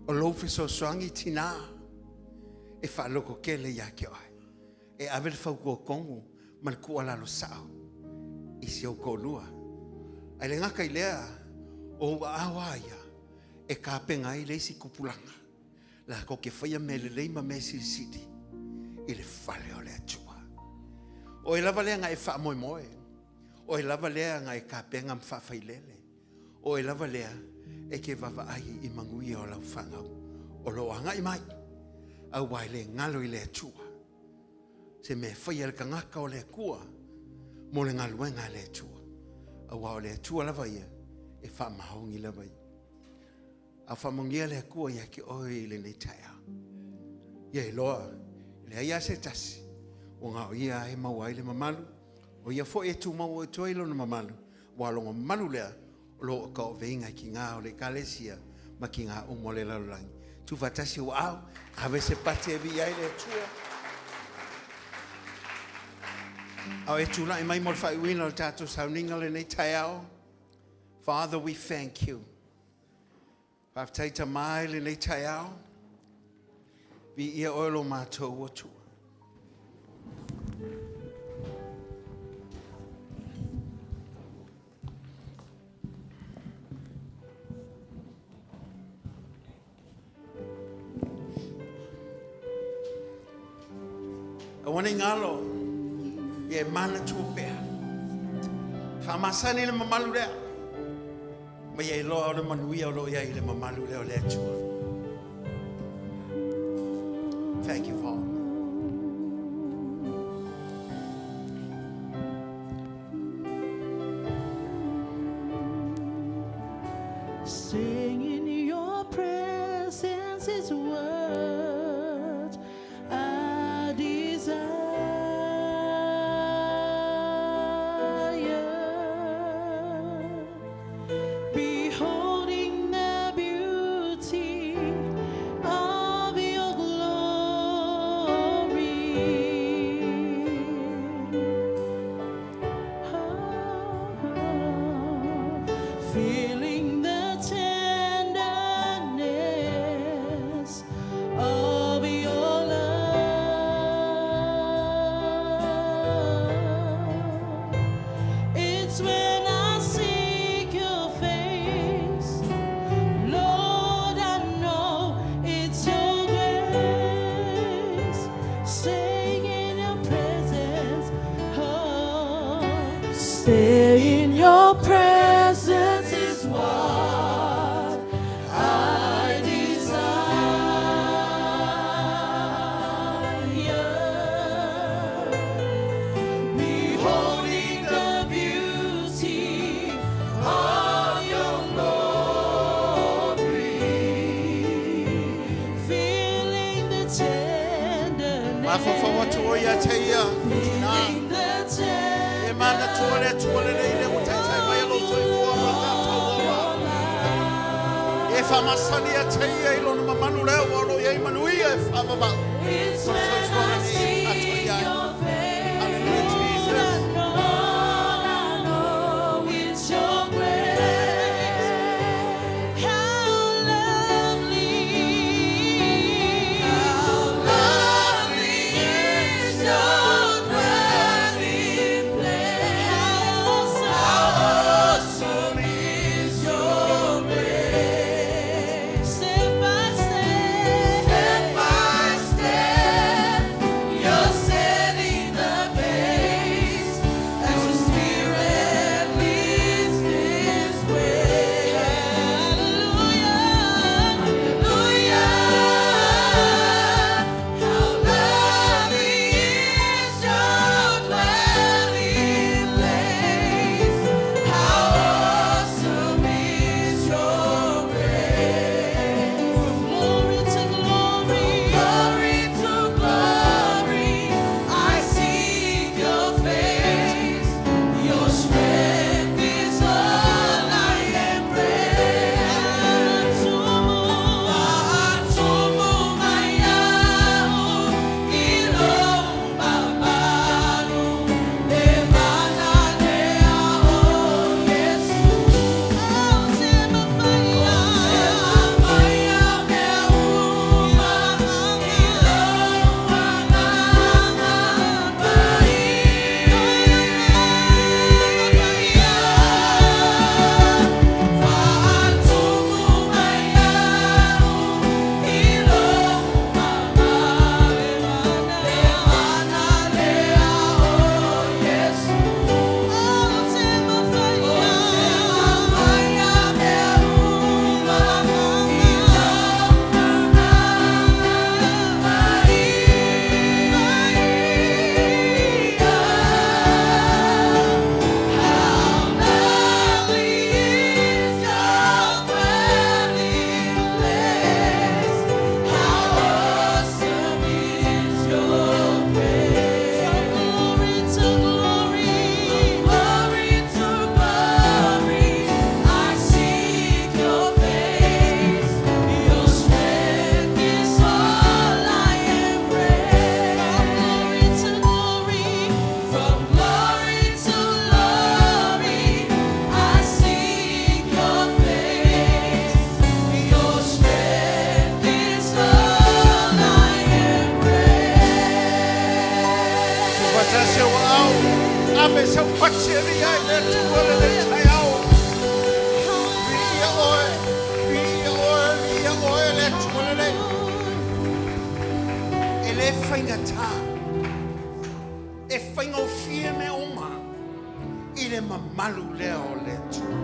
O lou fesoasoani tinā e faaloko tele ia te oe. E ave le fautua tonu ma le tuualalo sao i si ou toalua. Ae le gata i lea, o ou aao a ia e tapena ai le isi tupulaga latou te faia mea lelei ma mea silisili i le fale o le Atua. O oe lava lea na e faamoemoe. Oe lava lea na e tapena ma faafailele. O oe lava lea e te vaavaai i manuia o lau fanau o lo o agai mai, aua e le galo i le Atua se mea e faia e le tagata o le Atua mo le galuega a le Atua, aua o le Atua lava ia e faamaoni lava ia. A faamanuia le Atua ia te oe i lenei taeao. Ia iloa, e leai lava se tasi ua na o Ia e maua ai le mamalu, o Ia foi e tumau atu ai Lona mamalu, aua o Lona mamalu lea o lo o tauaveina e tina o le Ekalesia ma tina uma o le lalolagi. Tuufaatasi ou aao, ave se pati e viia ai le Atua. A o e tulai mai mo le faaiuina o le tatou sauniga lenei taeao. Father, we thank you. Faafetai Tama i lenei taeao. Viia oe lo matou Atua. Aua ne i galo, ia e manatua pea. Faamasani le mamalu lea, ma ia iloa o le manuia o lo o i ai i le mamalu lea o le Atua. Thank you, Father. Sing in your presence is what I desire. Beholding the beauty of your glory. Feeling the tenderness of your love. It's when I seek your face, Lord, I know it's your grace. Staying in your presence, oh. Stay in your presence is what I desire. Beholding the beauty of your glory, Feeling the tenderness. Mafaufau atu oe ia te ia. Tina. Feeling the E manatua le Atua lenei lea ua taitai mai a lou soifua ma le tatou ola. E faamasani ia te ia i lona mamalu lea ua o lo o i ai manuia e faavavau. It's Mo le when I soifuaga nei e seek tatou i ai. your face. Hallelujah, Jesus. Lord, I know it's your grace. How lovely, how lovely is your dwelling place. How awesome is your grace. Step by step, step by step. Ave saupati e viia ai le Atua lenei taeao. Viia oe, viia oe, viia oe le Atua lelei. E le faigata, e faigofie mea uma i le mamalu lea o le Atua.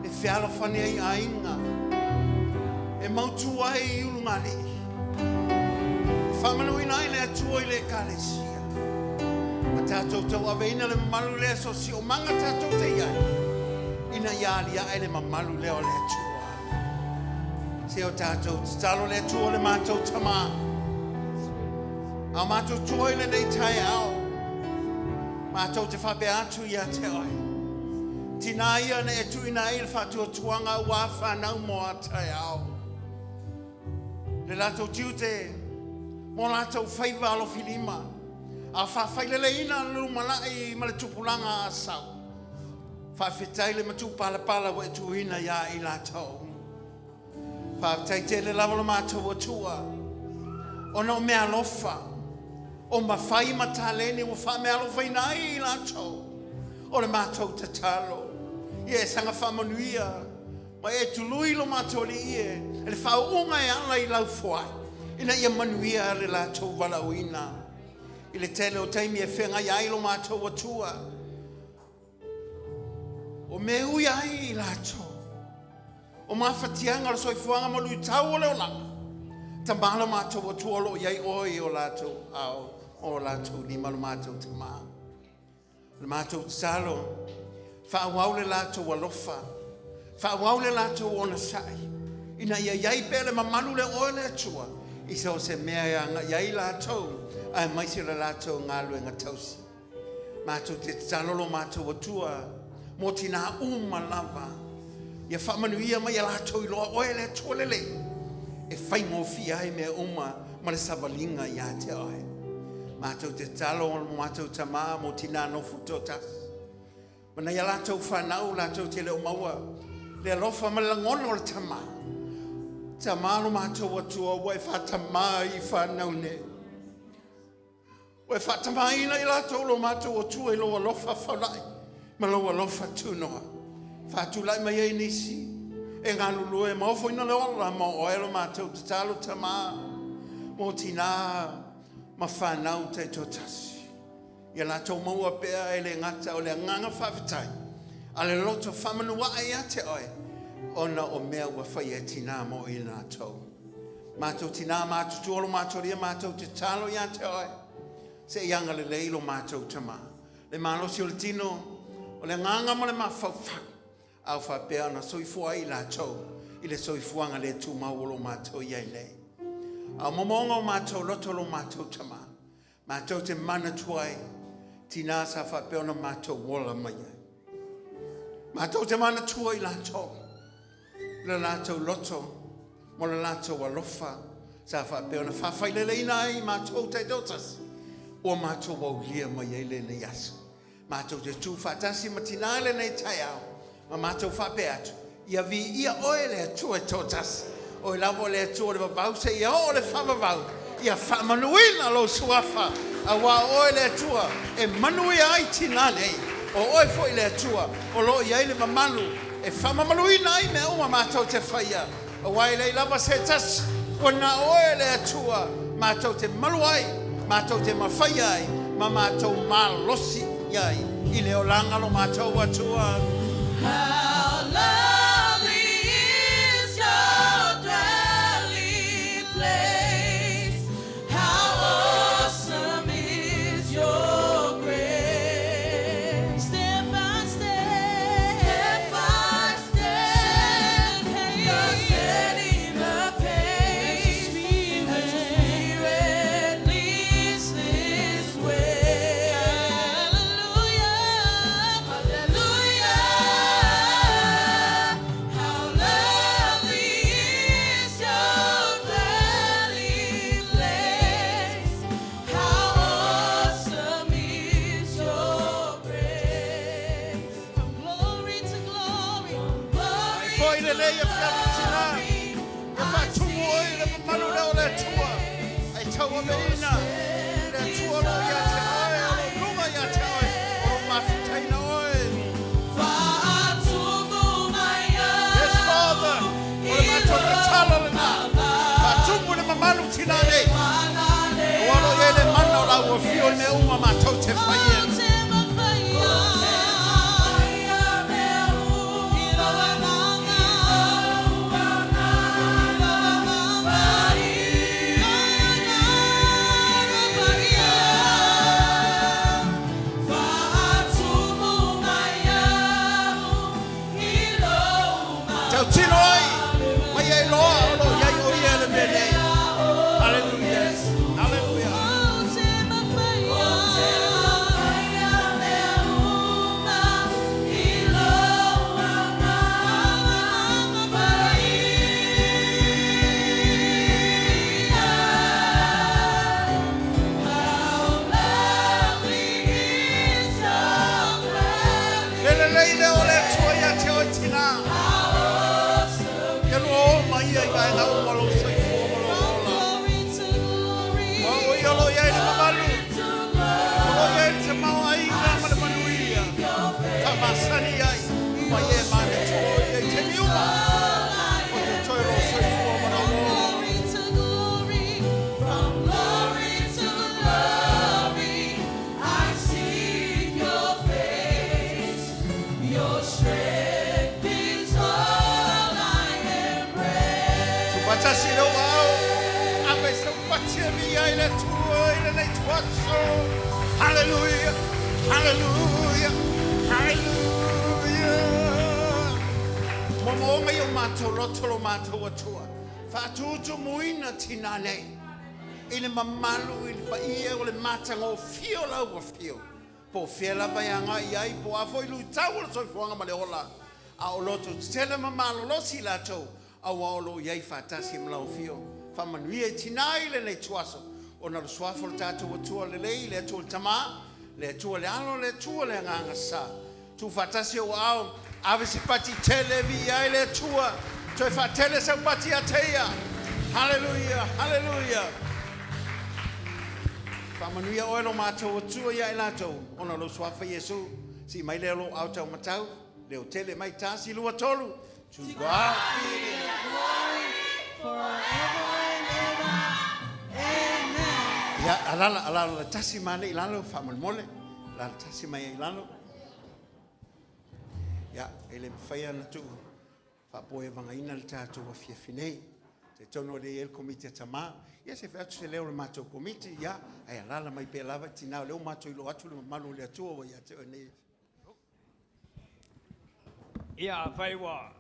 E fealofani ai aiga, e mautu ai i ulugalii, e faamanuina ai le Atua i le ekalesia. Ma tatou tauaveina le mamalu lea so siomaga tatou te i ai, ina ia aliae le mamalu lea o le Atua. Se o tatou tatalo le Atua le matou tamā. A o matou tua i lenei taeao, matou te faapea atu ia te oe. Tinā ia na e tuuina ai le faatuatuaga aua fanau mo a taeao. Le latou tiute mo latou faiva alofilima, a faafaileleina le lumanai ma le tupulaga a sau. Faafetai le matupalapala ua e tuuina iā i latou. Faafetai tele lava lo matou Atua, ona o meaalofa, o mafai ma taleni ua faameaalofaina ai i latou. O le matou tatalo, ia e saga faamanuia ma e tului lo matou Alii e, e le faauuga e ala i lau foai, ina ia manuia le latou valaauina. I le tele o taimi e feagai ai lo matou Atua, o mea ui ai i latou, o mafatiaga o le soifuaga ma luitau o le olaga, tamā lo matou Atua o lo o i ai oe i o latou ao, o latou lima lo matou tamā. O le matou tatalo, faaauau le latou alofa, faaauau le latou onosai, ina ia i ai pea le mamalu le oe le Atua i so o se mea e agai ai latou, aemaise o le latou galuega tausi. Matou te tatalo lo matou Atua mo tinā uma lava, ia faamanuia mai ia latou iloa oe le Atua lelei, e faigofie ai mea uma ma le savaliga ia te oe. Matou te tatalo lo matou Tamā mo tinā nofo toatasi, ma nai a latou fanau latou te le o maua le alofa ma le lagona o le Tamā. Tamā lo matou Atua ua e faatamā i fanau nei. Ua e faatamaina i latou lo matou Atua i lou alofa faulai ma lou alofa tunoa. Faatulai mai ai nisi e galulue ma ofoina le ola ma oe lo matou tatalo Tamā mo tinā ma fanau taitoatasi. Ia latou maua pea e le gata o le agaga faafetai a le loto faamanuaʻe ia te oe ona o mea ua faia e tinā mo i latou. Matou tinā matutua lo matou alii matou te tatalo ia te oe, se i agalelei lo matou Tamā. Le malosi o le tino, o le agaga ma le mafaufau, a o faapea ona soifua ai i latou i le soifuaga le tumau o lo matou i ai nei. A o momoga o matou loto lo matou Tamā, matou te manatua ai, tinā sa faapea ona matou ola mai ai. Matou te manatua i latou, le latou loto ma le latou alofa sa faapea ona faafaileleina ai i matou taitoatasi ua matou aulia mai ai lenei aso. Matou te tu faatasi ma tinā lenei taeao ma matou faapea atu, ia viia oe le Atua e toatasi, oe lava o le Atua o le vavau seia oo le faavavau, ia faamanuina lou suafa, aua o oe le Atua e manuia ai tinā nei, o oe foi le Atua o lo o i ai le mamalu e faamamaluina ai mea uma matou te faia, aua e leai lava se tasi ua na o oe le Atua matou te malu ai, matou te mafaia ai, ma matou malosi ai i le olaga lo matou Atua. How lovely is your dwelling place. How awesome is your grace. Step by step, step by step, you're setting the pace. As your spirit leads this way. Hallelujah, hallelujah. How lovely is your dwelling place. How awesome is your grace. From glory to glory, glory Foi to le lei e fiafi tinā, glory. e faatumu oe i le mamalu lea o le Atua, ai tauaveina le Atua o lo o ia te oe, o lo o luga ia te oe, o lo vaega uma o lou soifua ma lou ola. Ma o ia o lo o i ai le mamalu, o lo o i ai le tamaoaiga ma le manuia, faamasani ai, ma ia e manatua o ia i taimi uma o totoe o lou soifua ma lou ola. Tuufaatasi i lou aao, ave sau pati e viia ai le Atua i lenei ituaso. Haleluia! Haleluia! Haleluia! Moomooga i o matou loto lo matou Atua, faatutumuina tinā nei i le mamalu i le paia o le matagofie o lau afio. Po o fea lava e agai i ai, po o a foi luitau o le soifuaga ma le ola, a o loto tetele ma malolosi i latou, aua o lo o i ai faatasi ma lau Afio. Faamanuia i tinā i lenei ituaso, ona o le Suafa o le tatou Atua lelei, le Atua le Tama, le Atua le Alo, le Atua le Agaga Sa. Tuufaatasi ou aao, ave se pati tele e viia ai le Atua, toe faatele sau pati ia te Ia. Haleluia! Haleluia! Faamanuia oe lo matou Atua ia i latou, ona o lou Suafa Iesu. Sii mai lea o lou aao taumatau, leo tele mai, tasi, lua, tolu. To God be the glory forever and ever. Amen. Ia, alala, alala tasi ma i lalo, faamolemole. Alala tasi mai ai i lalo. Ia, e le mafai ona tuu faapoevagaina le tatou afiafi nei. Talitonu o lea e i ai le komiti a tamā. Ia se i fai atu se leo o le matou komiti, ia, ae alaala mai pea lava tinā o lea ua matou iloa atu le mamalu o le Atua ua ia te oe nei. Ia, afai ua